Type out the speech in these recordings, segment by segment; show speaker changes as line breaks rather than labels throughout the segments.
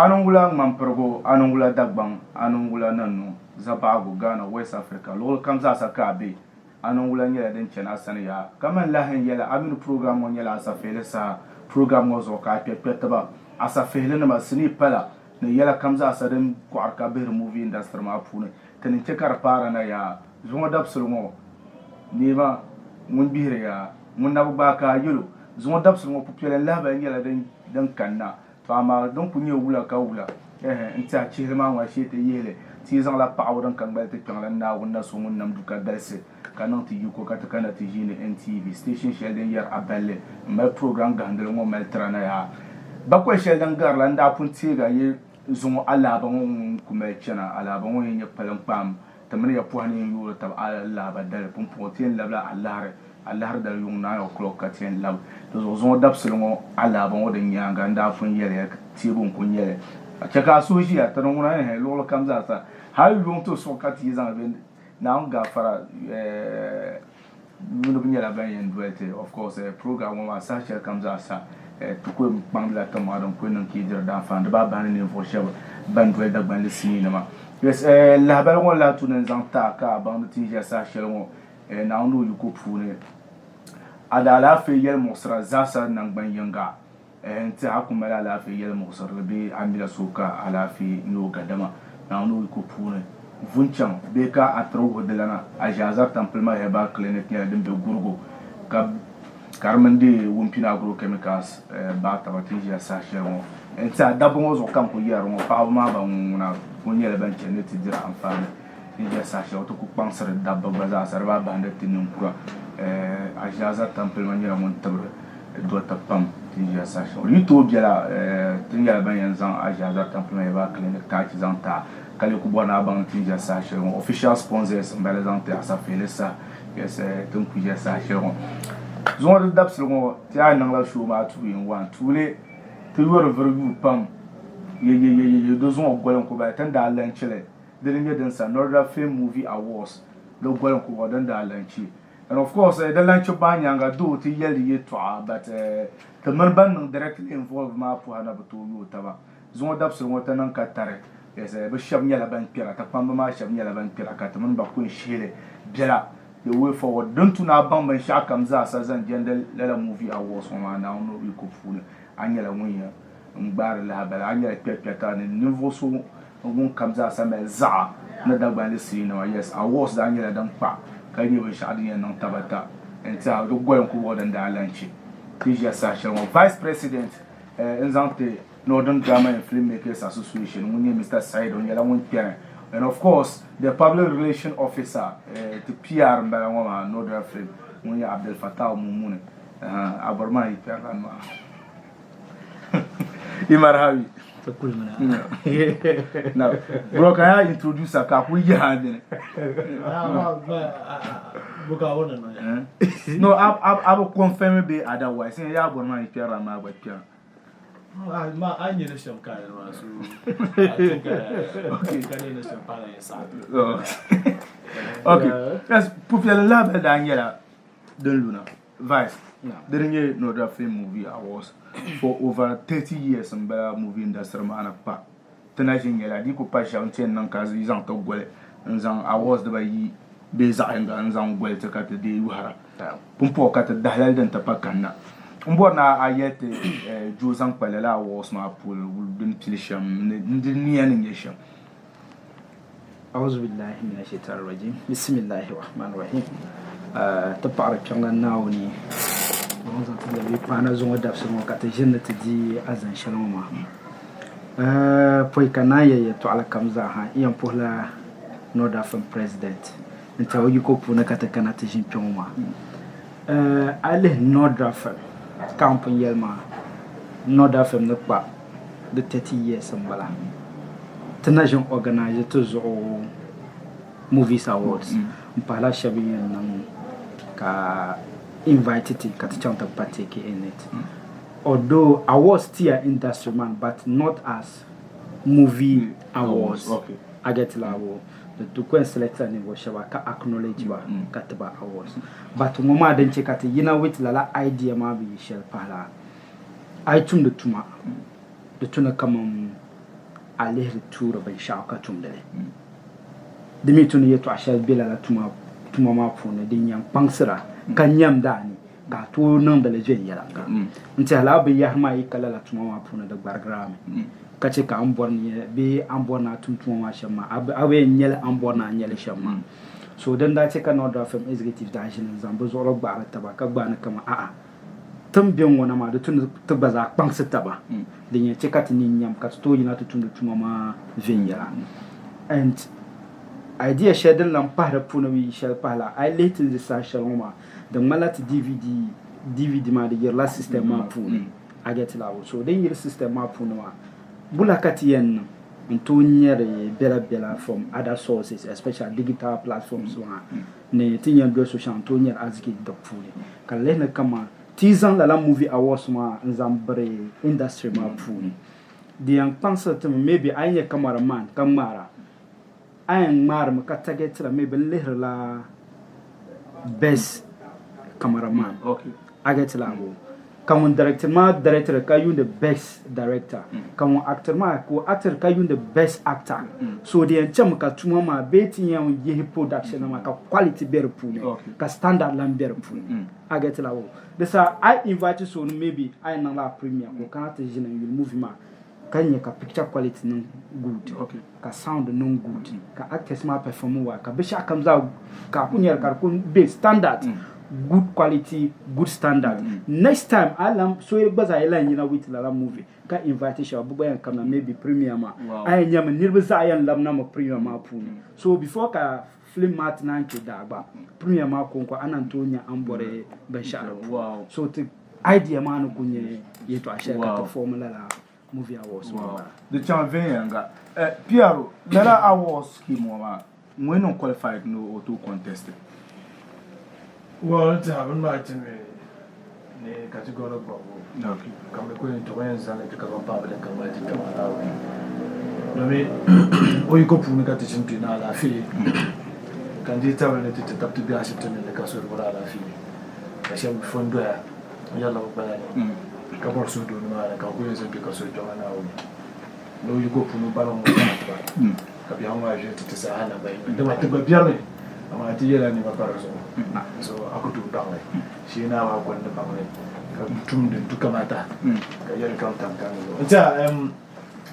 A niŋ wula ŋmanpirigu, a niŋ wula Dagbaŋ, a niŋ wula Nannu, Zabaɣigu, Ghana, West Africa, luɣili kam zaasa ka a be, a niŋ wula nyɛla din chani a sani yaa. Ka man lahi n yɛli a mi ni program ŋɔ nyɛla asafihili saha. Program ŋɔ zuɣu ka a kpɛ kpɛtiba, asafihilinima, sinii pala, ni yɛla kam zaasa din kɔɣiri ka bihiri movie industry maa puuni. Ti ni che ka di paara na yaa. Zuŋɔ dabisili ŋɔ, neema ŋun gbihiri yaa, ŋun na bi gbaai ka a yɛl o. Zuŋɔ dabisili ŋɔ, pupiɛlli lahibali nyɛla din kanna. To amaa din kuli nyɛ wula ka wula, ɛhɛ, n tɛha chihili maa ŋɔ ashee ti yihi li, ti yi zaŋla paɣibu din ka ŋmali ti kpiɔŋ la Naawuni na so ŋun nam du ka galisi, ka niŋ ti yiko ka ti kana ti ʒiini NTV station shɛli din yɛri a balli m-mali program gahindili ŋɔ mali tira na yaa. Bakɔi shɛli din gari la n-daa pun teegi a yi zuŋɔ alaaba ŋɔ ŋun ku mali chana, alaaba ŋɔ yɛn nyɛ kpaliŋkpaam Ti mini ya pɔhi ni yɛn yoori tab alaaba dali pumpɔŋɔ ti yɛn labila alahiri, alahiri dali yuŋ 9 o'clock ka ti yɛn lab. Di zuɣu zuŋɔ dabisili ŋɔ alaaba ŋɔ din nyaaŋa n daa pun yɛli ya teebu n-kul nyɛ li. Ka chɛ ka a suhu ʒiya, ti ni ŋuna ɛhɛ luɣili kam zaa sa. Hal yuŋ ti suɣi ka ti yi zaŋ bɛ Naawuni gaafara ɛɛh. Yuuniba nyɛla ban yɛn doli ti. Of course, program ŋɔ maa saha shɛli kam zaa sa ti ku kpaŋdila timaŋa din kuli niŋ ka yi diri daanfaani di baa bahi ni ninvuɣu shɛba ban doli Dagbanli sinii nima. Yes, lahabali ŋɔ lahi tu ni n zaŋ ti a ka a baŋ di ti ni ʒiya saha shɛli ŋɔ Naawuni ni o yiko puuni. A daalaafee yɛlimuɣisira zaasa naŋgban yiŋga. N tiɛha a ku mali alaafee yɛlimuɣisirili bee a mila so ka alaafee nyɛ o gadama Naawuni o yiko puuni vu n-chaŋ bee ka a tiri wuhi dilana Aʒiazar Tampilima Herbal Clinic nyɛla din be Gurugu ka ka di mini deei Wumpini Agro Chemicals baɣa taba ti ni ʒiya saha shɛli ŋɔ. N tiɛha dabba ŋɔ zuɣu ka n kuli yɛri ŋɔ paɣaba maa ban ŋuna kuli nyɛla ban chani ni ti diri anfaani. Ti ni ʒiya saha shɛli ti ku kpaŋsiri dabba gba zaa sa di baa bahindi ti ninkura. Aʒiazar Tampilima nyɛla ŋun tibiri Dɔɣita pam ti ni ʒiya saha shɛli ŋɔ. Yi tooi bela ti nyɛla ban yɛn zaŋ Aʒiazar Tampilima Herbal Clinic taachi zaŋ ti a ka lee ku bɔri ni a baŋ ti ni ʒiya saha shɛli ŋɔ. Official sponsors m-bala zaŋ ti Asafihili saha yes ti ni ku ʒiya saha shɛli ŋɔ. Zuŋɔ di dabisili ŋɔ ti yaa niŋla show maa 2 in 1. Tuuli ti yori vuri yuui pam yeyeyeyeye di zuŋɔ goli n-ku bala ti ni daa lanchi li di ni nyɛ din sa Northern Film Movie Awards di goli n-ku bɔŋɔ din daa lanchi. And of course di lan chɛ maa nyaaŋa doo ti yɛli di yɛltɔɣa but ti mini ban niŋ directly involved maa puha na bi tooi yooi taba. Zuŋɔ dabisili ŋɔ ti niŋ ka tari yes bɛ shɛba nyɛla ban kpɛra, ti kpamba maa shɛba nyɛla ban kpɛra ka ti mini ba ku n-shihi li bela the way forward. Din tu ni a baŋ binshɛɣu kam zaasa zaŋ jɛndi lala movie awards ŋɔ maa Naawuni ni o yiko puuni a nyɛla ŋun yɛn n gbaari lahabali, a nyɛla kpɛrikpɛrita ni ninvuɣ so ŋun kam zaasa mali zaɣa ni Dagbanli sinii-nima. Yes, awards daa nyɛla din kpa ka nyɛ binshɛɣu din yɛn niŋ tabata n-ti a di goli n-ku buɣi din daa lan che ti ʒiya saha shɛli ŋɔ. Vice President n-zaŋ ti Northern Drama and Film Makers Association ŋun nyɛ Mister Saeed o nyɛla ŋun kpɛri and of course the Public Relation Officer ti PR m-bala ŋɔ maa Northern Film ŋun nyɛ Abdel Fattah Mumuni. A bɔri maa yi kpɛrila maa. Imar Hawi. Now, bro, can I introduce her? Ka ku yi ha dini. No, I will confirm be otherwise. Ya bor ma yi kpɛra ma gba kpɛra.
Ma a nyɛ ni shɛm ka ma so I think okay ka ni shɛm pa na sa.
Okay. Yes, pupiɛlli lahabali daa nyɛla din luna. Vice, di ni nyɛ Northern Film Movie Awards for over 30 years n bala movie industry maa ni kpa ti na ʒi nyɛla di ku pa shɛm n ti yɛn niŋ ka yi zaŋ ti goli n zaŋ awards dibayi bee zaɣ yinga n zaŋ goli ti ka ti deei yɔhira pumpɔŋɔ ka ti dahalali din ti pa kanna n bɔri ni a yɛli ti Joe zaŋ kpa lala awards maa polo din pili shɛm ni di nia ni nyɛ shɛm.
Auzu billahi mina shaitani rajim bisimillahi rahmani rahim ti paɣiri kpiɔŋlan Naawuni ŋun zaŋ ti labi paana zuŋɔ dabisili ŋɔ ka ti ʒini ni ti di alizani shɛli ŋɔ maa pɔi ka naan yɛli yɛltɔɣili kam zaa ha n yɛn puhila North African President n-ti o yiko puuni ka ti kana ti ʒini kpe ŋɔ maa a yi lihi North African ka n pun yɛli maa North African ni kpa di 30 years m-bala ti na ʒini organize ti zuɣu movies awards m pahila shɛba yɛn niŋ ka invite ti ka ti chaŋ ti partake in it although awards ti ya industry maa ni but not as movie awards a get laabu di ku yɛn select la ninvuɣu shɛba ka acknowledge ba ka ti ba awards but ŋɔ maa din che ka ti yina with lala idea maa bi yi shɛli pahila a yi tumdi tuma di tu ni kaman. a lihiri tuuri binshɛɣu ka tumdi li. Di mi tu ni yɛtɔɣ shɛli be lala tuma maa puuni din yɛn kpaŋsira ka nyamdi a ni ka a tooi niŋdi li viɛnyɛliŋga. N tɛhi lala binyɛhiri maa yi ka lala tuma maa puuni di gbarigira a mi ka chɛ ka a ni bɔri ni bee a ni bɔri ni a tum tuma maa shɛm maa a bi yɛn nya li a ni bɔri ni a nya li shɛm maa. So din daa chɛ ka Northern FM Executive daa ʒini n-zaŋ bɛ zuɣuri gbaɣiri taba ka gbaai ni kaman a'a ti ni be ŋɔ na maa di tu ni ti gba zaa kpaŋsi taba din yɛn chɛ ka ti nini nyam ka ti tooi yina ti tumdi tuma maa viɛnyɛla. And idea shɛli din lan pahi di puuni bee shɛli pahi la, a yi lihi ti ni di saha shɛli ŋɔ maa di ŋmanila ti DVD, DVD maa di yirila system maa puuni a get la so din yiri system maa puuni maa wula ka ti yɛn niŋ n-tooi nyari bela bela from other sources especially digital platforms maa ni ti ni yɛn doli so shɛŋa n-tooi nyari ariziki di puuni ka di lihi ni kaman ti yi zaŋ lala movie awards maa n-zaŋ biri industry maa puuni di yɛn kpaŋsiri ti mi maybe a yi nya camera man ka ŋmaara a yɛn ŋmaarimi ka targetira maybe n lihirila best camera man a get la ka ŋun director maa director ka yuundi best director ka ŋun actor maa ka o actor ka yuundi best actor so di yɛn chɛmi ka tuma maa bee ti yɛn yihi production maa ka quality bɛ di puuni ka standard lan bɛ di puuni a get la di saha a yi invite so ni maybe a yɛn niŋla premiere ka o kana ti ʒini n yuli movie maa ka nya ka picture quality niŋ good ka sound niŋ good ka actors maa perform well ka binshɛɣu kam zaa ka a ku nyɛli ka di ku be standard good quality good standard next time a lan so gba zaa yi lan yina with lala movie ka invite shɛba bɛ gba yɛn kamina maybe premiere maa a yɛn nyami niriba zaa yɛn labina mi premiere maa puuni so before ka film maa ti naan kpe daa gba premiere maa kɔŋko a naan tooi nya a ni bɔri binshɛɣu di puuni so ti idea maa ni ku nyɛ yɛltɔɣa shɛli ka ti form lala movie awards maa
m-bala. Di chaŋ viɛnyɛliŋga. PRO, lala awards scheme ŋɔ maa, ŋuni niŋ qualified ni o tooi contest?
Well, n tɛha bini maa ti mi ni category bɔbigu ka mi kuli ti yɛn zaŋli ti ka zaŋ paai din ka ŋmali ti taba Naawuni domi o yiko puuni ka ti ʒini kpe ni alaafee ka n dihi tabili ni ti ti tabi ti be ashibiti ni ni ka so di bɔri alaafee ka shɛba fo n-doya n-yɛrila bɛ gbala ni ka bɔri suhudoo nimaani ka bɛ kuli yɛn ʒini kpe ka suhi kpɛma Naawuni ni o yiko puuni o balim ŋɔ paai ti ba ka biɛhigu maa ʒili ti ti zaa nagbani dama ti gba biɛrimi amaa ti yɛla nɛma pa di zuɣu so a ku tooi baŋ li shee naa maa kɔŋ ni baŋ li ka tum din tu kamata ka yɛli kam tam tam zuɣu n tiɛha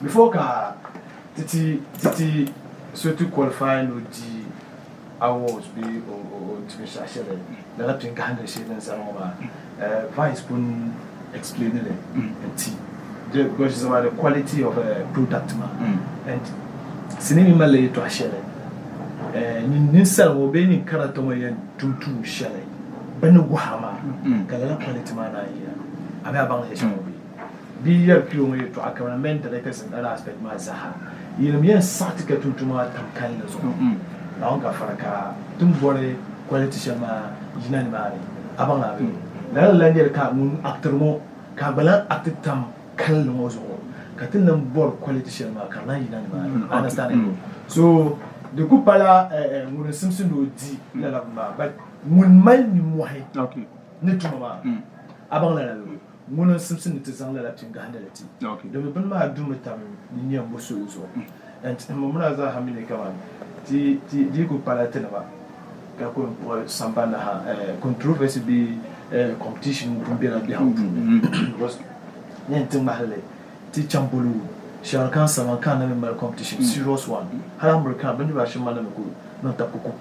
before ka ti ti so ti qualify ni o di awards bee o di binshɛɣu shɛli lala pini gahindili shee din zani ŋɔ maa Vice pun explain li n-ti because it's about the quality of product maa and sinii mi malila yɛltɔɣa shɛli ninsal ŋɔ bee nyin character ŋɔ yɛn tum tuun shɛli bɛ ni wuhi a maa ka lala quality maa naan yina a mi a baŋ ni shɛli ŋɔ bee Bɛ yi yɛri kpiɔŋ ŋɔ yɛtɔɣa kamani men directors and other aspect maa zaaha, yinim yɛn saɣi ti ka tumtuma maa tam kalinli zuɣu. Naawuni ka fara ka ti ni bɔri quality shɛli maa yina nimaani. A baŋ a bee? Lala n-lan nyɛli ka ŋun actiri ŋɔ ka a gba lan acti tam kalinli ŋɔ zuɣu ka ti ni lan bɔri quality shɛli maa ka di lan yina nimaani. Understanding? So di ku pala ŋun n-simsi ni o di lala bini maa but ŋun mali nimmɔhi ni tuma maa a baŋ lala bee? Ŋuni n-simsi ni ti zaŋ lala pini gahindili ti? Domi bini maa dumi tam ni nyɛmbu soli zuɣu. And muna zaa ha mi ni kaman ti ti di ku pala tinima ka ku yɛn kpuɣi sambani ha controversy bee competition pun bela biɛhigu puuni because ni yɛn ti ŋmahili ti chaŋ Bollywood Shah Rukh Khan Salman Khan na mi mali competition serious one hali Amir Khan bɛ niriba ashɛm maa na mi ku niŋ tab kuku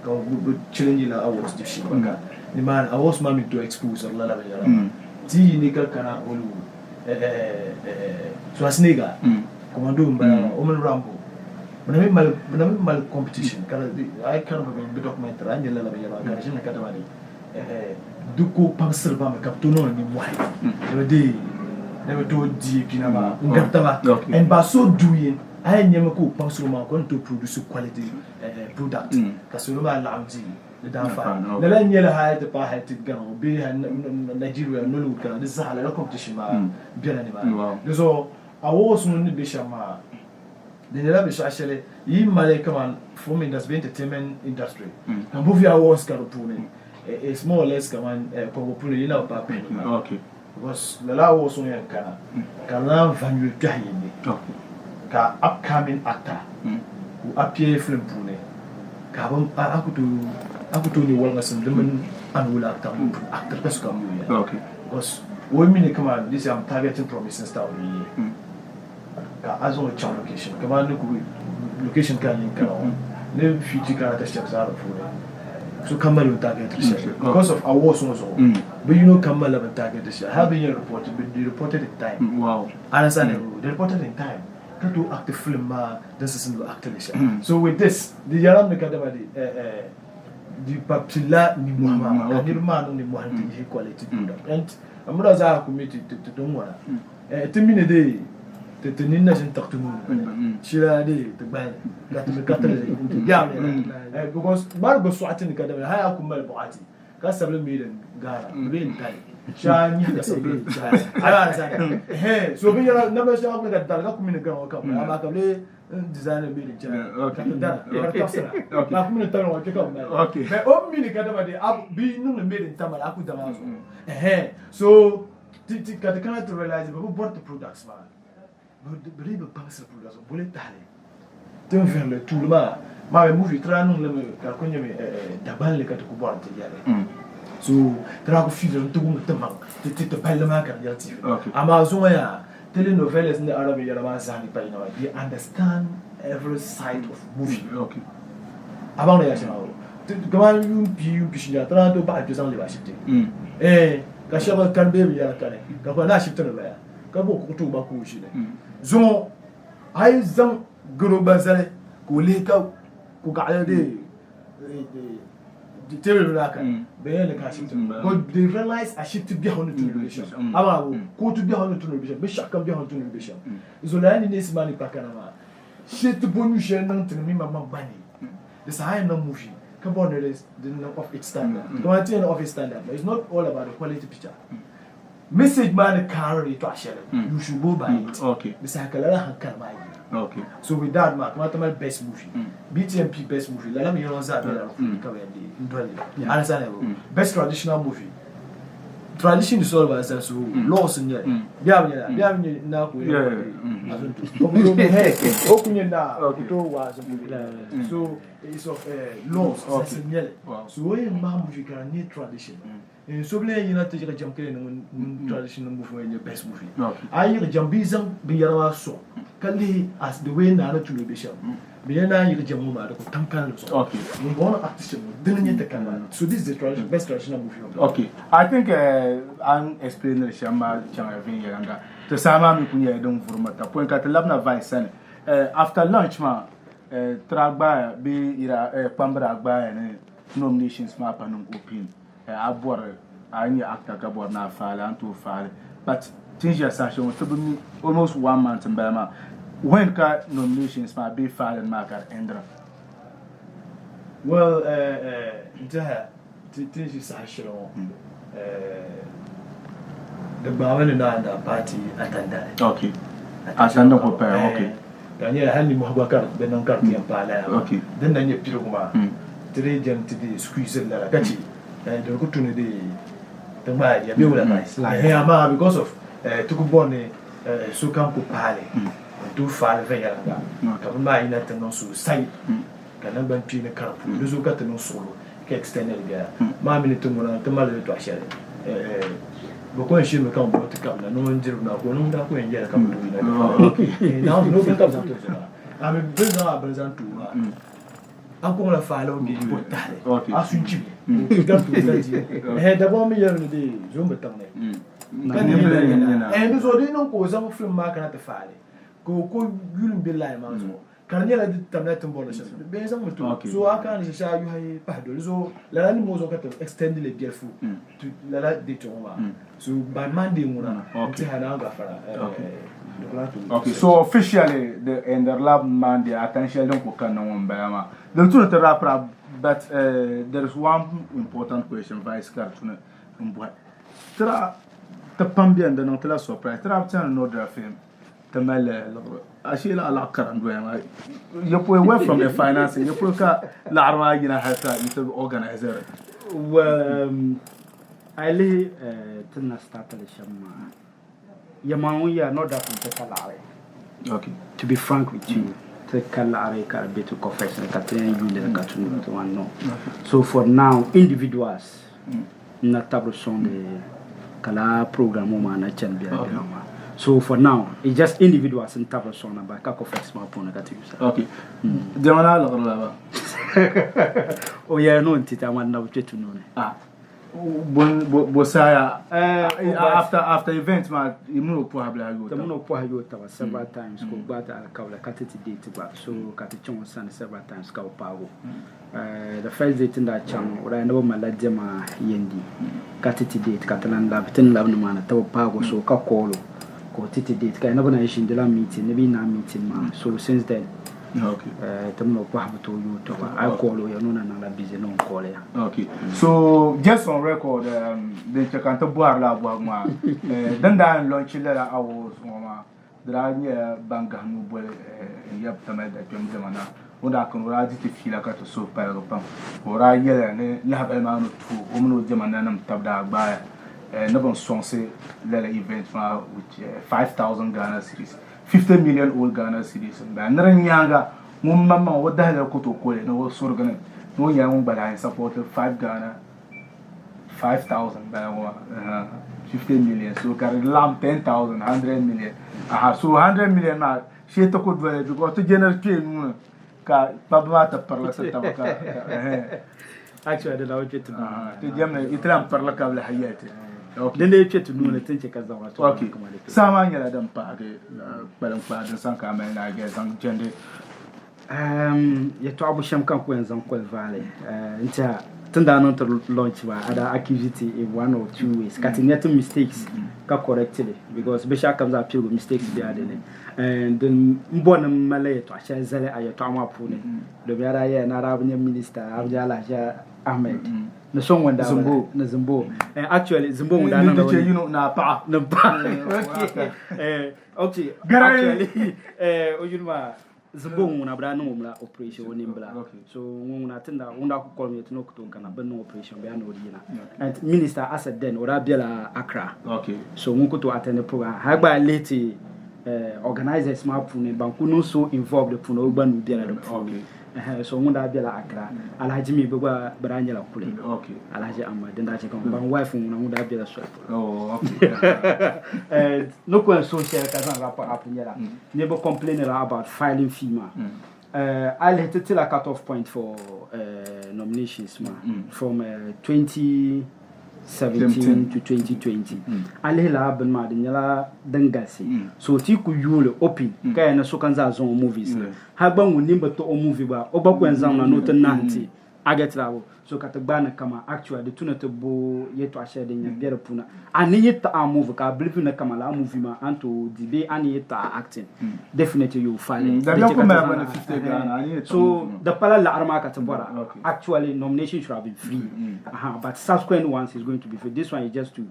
ka bɛ challenge la awards dibu shee gba ka nimaani awards maa mi tooi expose lala binyɛra maa ti yi ni ka kana Hollywood Schwarzenegger commando n bala maa o mini Rambo bɛ na mi mali bɛ na mi mali competition ka a yi karim bɛ documentary a ni nya lala binyɛra maa ka di ʒini kadama di di ko kpaŋsiri ba mi ka bɛ tooi niŋdi nimmohi ni bɛ deei ni bɛ tooi deei pina maa n gari taba and by so doing a yɛn nyami ka o kpaŋsiri o maŋa ka o ni tooi produce quality product ka salo maa laɣim di di daanfaani. Lala n-nyɛ li hali ti paai hali ti Ghana ŋɔ bee hali Nigeria Nollywood kana di zaa lala competition maa bela nimaani. Di zuɣu awards ŋɔ ni be shɛm maa di nyɛla binshɛɣu shɛli yi mali kaman film industry bee entertainment industry ka movie awards ka di puuni it's more or less kaman kɔbigu polo yi na bi paai pihinu maa because lala awards ŋɔ yɛn kana ka di naan va nyuli kpɛhi yi ni. Ka upcoming actor ka o appear film puuni ka a ku tooi a ku tooi nya waliŋsim di mini a ni wula actor ŋɔ pun actor ka sokam mi o yɛla because o mi ni kaman this I'm targeting promising star o yi ka a zaŋ o chaŋ location kaman ni ku location ka n yi kana ŋɔ ni Fiji character shɛba zaa di puuni sokam mali o ni targetiri shɛli because of awards ŋɔ zuɣu bɛ yino kam malila bɛ ni targetiri shɛli hali bɛ ni yɛn report they reported in time. Understand mm. They reported in time ka tooi act film maa din sisim lo act li shɛm mm. So with this di yɛla mi ka dama di eh, eh, di pa pilla nimmohi maa mm, ka niriba maa niŋ nimmohi nti yihi quality product. And amuna zaa ku mi ti ti ti din ŋɔna eh, ti mi ni de ti ti nini na ʒini tiɣi ti nuu ni shila de ti gbali ka ti mi ka ti ti biɛɣu because mari bi sɔɣi ti ni ka dama hali a ku mali bɔɣati ka sabili made in Ghana di bee n-tali shɛŋa nyahi ka sabili in China a yi understand eh so binyɛra namda shɛŋa kuli ka dari ka ku mi ni Ghana ŋɔ ka bi amaa ka bi lee design made in China ka ti dara ka di kabisira ka a ku mi ni tali ŋɔ kpɛ ka bi mali but o mi ni ka dama de bi niŋdi made in Tamale a ku dama zuɣu eh so ti ti ka ti kana ti realize bi bi bɔri ti products maa. Bɛ dii bi baŋsiri products boli tahili tin vihirili tuuli maa maa bɛ movie ti daa niŋ li mi ka di kuli nyɛmi Dagbanli ka ti ku bɔri n ti yɛli so ti daa ku fiili n ti wumdi ti maŋ ti ti balli maa ka di yɛli TV amaa zuŋɔ yaa telenovelas ni other binyɛra maa zaa ni pa yina maa they understand every side of movie a baŋdi ya shɛŋa kamani yuun pii yuun pishi nyaanga ti daa tooi baɣa kpe zaŋ lebi ashibiti ka shɛba kani bee binyɛra kani ka kuli ni ashibiti ni bala. Ka bo kuɣu ti o gba ka o ʒini. Zuŋɔ a yi zaŋ garo gba zali ka o lihi ka ko gaɣali di teebuli maa kani bɛ yɛn ni ka ashibiti ni but they realize ashibiti biɛhigu ni tuuni bɛ shɛm amaa bo kootu biɛhigu ni tuuni bɛ shɛm binshɛɣu kam biɛhigu ni tuuni bɛ shɛm so lala ni neesi maa ni kpa kana maa shee ti bo nyu shɛli niŋ ti ni mi maŋmaŋ gba ni di saha yɛn niŋ movie ka bɔri ni di niŋ of its standard kamani ti yɛn of its standard but it's not all about the quality picture. Message maa ni kaari yɛtɔɣa shɛli, you should go by it. Di saha ka lala hankali maa yina. So with that maa, kamani ti mali best movie, BTMP best movie, lala mi yɛla zaa bela di puuni ka bɛ yɛn deei n-doli li. Understand? Best traditional movie, tradition is all about so laws n-nyɛ li. Bɛ a bi nyɛ la, bɛ a bi nyɛ naa ka o yɛn wa o ku nyɛ naa o ku tooi waazi movie. So it's of laws n-nyɛ li. So o yɛn mahi movie ka di nyɛ tradition. So bi lee yina ti yiɣi jɛm ka yɛn ni ŋun traditional movie ŋɔ yɛn nyɛ best movie. A yi yiɣi jɛm bɛ yi zaŋ binyɛra maa sɔŋ ka lihi as the way naa ni tuuli bɛ shɛm bɛ yɛn naan yiɣi jɛm ŋɔ maa di ku tam kalinli zuɣu. Ŋun bɔŋɔ ni act shɛm ŋɔ dini n-nyɛ ti kani maa. So this is the tradition, best traditional movie of the
Okay. I think a ni explain li shɛm maa chaŋya viɛnyɛliŋga. Ti saha maa mi kuli nyɛla din vuri mi ka pɔi ka ti labina Vice sani. After lunch maa ti daa gbaaya bee yi daa kpamba daa gbaaya ni nominations maa pa niŋ open. A bɔri a yi nyɛ actor ka bɔri ni a faali a ni tooi faali but ti ni ʒiya saha shɛli ŋɔ ti bi mi almost one month n bala maa when ka nominations maa bee filing maa ka di endira?
Well n tɛha ti ni ʒi saha shɛli ŋɔ di gbaami ni naan daa paati Atandali.
Okay. Atanda ku paya okay.
Ka di nyɛla hali nimmohi gba ka di niŋ ka di ti yɛn paai lala maa. Din na nyɛ piligu maa, ti dii jɛm ti dii squeeze li lala ka che di ku tu ni dii ti ŋmaai ya bee wula ka amaa because of ti ku bɔri ni sokam ku paai li n-tooi faai li viɛnyɛliŋga ka bini maa yina ti niŋ sosai ka naŋgbankpeeni ka di puuni. Di zuɣu ka ti niŋ suɣilo ka extended biɛla maa mini ti ŋuna ti mali yɛltɔɣa shɛli bɛ ko yɛn shirimi ka ŋun bɔŋɔ ti kabina ni ŋun diri bina ka o niŋ daa ko yɛn yɛli ka bɛ tooi yina ti naawuni ni o bini ka bɛ zaŋ ti zuɣu maa a mi bɛ ni zaŋ a bini zaŋ ti o maa a kɔŋla faali o bee o tahili a sun chibi gari ti o zali di ɛhɛn Dagbaŋ mi yɛli ni dee zo m-bi tiŋ ni ka di zuɣu di niŋ ka o zaŋ film maa kana ti faali ka o ko yuli m-be line maa zuɣu Ka di nyɛla di tamla ti ni bɔri shɛli bee zaŋ mi ti so a kana ni shɛli a yuhi pahi doli so lala nim ŋɔ zuɣu ka ti extend li biɛlifu to lala date ŋɔ maa so by Monday ŋuna n tiɛha naan gafara di ku lahi tooi.
Okay, so officially the endiri Monday atan shɛli din ku kanna ŋɔ m-bala maa. Din tu ni ti wrap up but there is one important question vice ka di tu ni n bɔhi. Tira ti pam beni di niŋ ti la surprise ti daa bi chani Nordra film. Ti mali liɣiri ashee lala laɣ kara n-doya maa ya polo away from the financing ya polo ka laɣiri maa yina hali ka yi ti organize li.
Well, a yi lihi ti ni na start li shɛm maa, yɛlimaŋli ŋun yɛra North Africa ka laɣiri.
Okay.
To be frank with you, ti ka laɣiri ka di be ti coffers ni ka ti yɛn yuuni li ka ti ti wan no. So for now, individuals n na tabiri sɔŋdi ka lala program ŋɔ maa na chani bela bela maa. So for now, it's just individuals n tabiri sɔŋda but ka coffers maa puuni ka ti use.
Okay. Diɛma ni a liɣiri la ba?
O yɛli ni o ni ti ti amaa di na bi kpe ti nuu ni.
Ah. Bo saha after after event maa yi mini o pɔhi bilahi yooi
taba. Ti mini o pɔhi yooi taba several times ka o gbaai ti alikawli ka ti ti date gba so ka ti chaŋ o sani several times ka bi paagi o. The first day ti ni daa chaŋ o daa ni bi malila diɛma Yendi ka ti ti date ka ti lan labi ti ni labi nimaani ti bi paagi o so ka call o ka o ti ti date ka ni bi na ʒini di la meeting ni bɛ yi naai meeting maa so since then Ti mini o kpahibu tooi yooi tɔba. A yi call o ya ni o na niŋla busy ni o ni call ya.
Okay. So just on record, din che ka n ti bɔhiri lala bɔhigu maa, din daa yɛn launch lala awards ŋɔ maa, di daa nyɛla ban gahi nuu boli n yab Tamale Dakpɛm diɛma na. O ni daa kani o daa di ti fiila ka ti suhu paligi pam. Ka o daa yɛliya ni lahabali maa ni tuhi o mini o diɛma nanim tab daa gbaaya ni bɛ ni sɔŋsi lala event maa with 5,000 Ghana cedis. 50 million old Ghana cedis n bala ni di nyaaŋa ŋun maŋmaŋ o dahila kotokoli ni o surigi ni ni o nyɛla ŋun gba lahi support 5 Ghana 5000 bala ŋɔ maa 50 million so ka di laɣim 10,000 100 million aha so 100 million maa shee ti ku doli because ti jɛniri kpee nuu ni ka kpabbi maa ti pirili ti taba ka
Actually, di lahi kpe ti nuu ni.
Ti jɛmli yi ti lahi pirili ka bi lahi yɛli ti.
Din lee kpe ti nuu ni ti ni chɛ ka zaŋ ti
Okay. Saha maa nyɛla din paagi kpaliŋkpaa din saŋ ka a mali ni a gɛli zaŋ jɛndi.
Yɛtɔɣa bu shɛm ka n ku yɛn zaŋ koli vaali n tiɛha ti ni daa niŋ ti launch maa a daa accuse ti in one or two ways ka ti nya ti mistakes ka correct li because binshɛɣu kam zaa piligu mistakes bela di ni. Din m bɔri ni m mali yɛtɔɣa shɛli zali a yɛtɔɣa maa puuni Domi a daa yɛya ni a daa bi nyɛ minista a bi nyɛ Alhaji Ahmed ni so ŋun daa
Zimbo.
Ni Zimbo. Actually Zimbo ŋun daa
Ni
niŋda
di
o
chɛ
ni
yino ni a paɣa.
Ni paɣa. Okay.
Garai.
Actually, o yuli maa Zimbo ŋun ŋuna bi daa niŋ o la operation o nimbila. So ŋun ŋuna ti ni daa ŋun daa ku call mi ti ni o ku tooi kana bɛ ni niŋ operation bɛ yaa ni o di yina. And minister as at then o daa bela Accra. So ŋun ku tooi attend the program. Hali gba a lihi ti organizers maa puuni ban ku niŋ so involved di puuni o gba nuu bela di puuni so ŋun daa bela Accra Alhaji mi bɛ gba bɛ daa nyɛla kuli Alhaji Ahmad din daa chɛ ka ban wife ŋuna ŋun daa bela soli polo ni ku yɛn suhi shɛli ka zaŋ wrap up nyɛla niriba complainira about filing fee maa a lihi ti tila cut off point for nominations maa from 2017 to 2020 a lihi lala bini maa di nyɛla din galisi so ti ku yuuli open ka yɛn ni sokam zaa zaŋ o movies na hali gba ŋun nini bi tiɣi o movie gba o gba ku yɛn zaŋ na ni o ti nahi ti a get la so ka ti gbaai ni kama actually di tu ni ti bo yɛltɔɣa shɛli din yɛn be di puuni a ni yi tiɣi a movie ka a believe ni kama lala movie maa a ni tooi di bee a ni yi tiɣi a acting definitely you will file it.
Dabiɛm ku mali ba ni 50 Ghana a ni yi tiɣi
So di pala laɣiri maa ka ti bɔra actually nomination should have been free but subsequent ones is going to be free this one is just to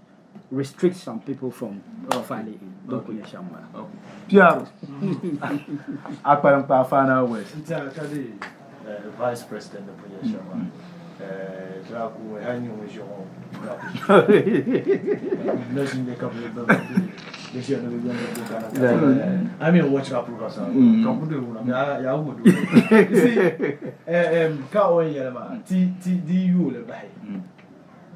restrict some people from filing in don ku nyɛ shɛm m-bala.
PR a kpalim kpaai Final West.
N tɛha ka di Vice President ni pun yɛli shɛm maa, ti daa ku hali nyɛ ŋun ʒiya ŋɔ daa ku na ʒi n-nyɛ ka bɛ bɛ ʒiya ni bɛ yɛn ni Ghana I mean watch that program sa ka ku diri wuna yaa wum do you see ka o yɛn yɛli maa ti ti di yooli bahi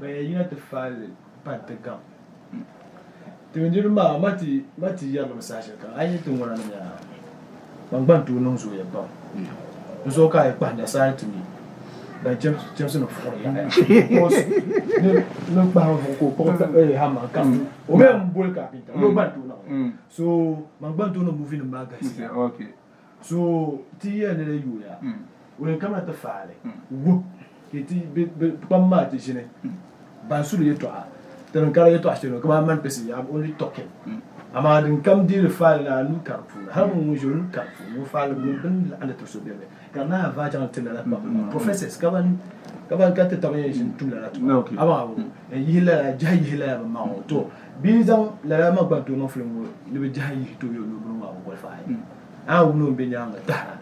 ban yɛn yina ti faali pa ti gaŋ Ti mi niriba maa ma ti ma ti yɛrigi mi saha shɛli kam a yi ti ŋuna nim yaa ban gba n-tooi niŋ zooya pam di zuɣu ka a yi kpahi nasara ti mi ban chɛmsi ni fuɣiri yaɣaya because ni ni kpahi n-vuɣi ka o kpuɣi eh hamma n-kam o mi n boli kapinta ni o gba n-tooi niŋ so ban gba n-tooi niŋ movie nim maa galisiya so ti yɛli ni di yooya o yɛn kamina ti faali wup ka ti bi kpam maa ti ʒini ban su di yɛltɔɣa ti din kari yɛltɔɣa shɛli kamani mani pisi I'm only talking amaa din kam deeri faali la a nuu ka di puuni hali ŋun ʒi o nuu ka di puuni ŋun faali ŋun bini laɣindi tiri so beni ka di naan vaai chaŋ ti lala kpamba maa professors ka ban ka ban ka ti taba yɛn ʒini tum lala tuma a baŋ a yihi lala jahi yihi lala bi maŋ ŋɔ to bia zaŋ lala maa gba n-tooi niŋ filim ŋɔ ni bi jahi yihi tooi yo ni bini maa bi qualify a ni wum ni o be nyaaŋa tahira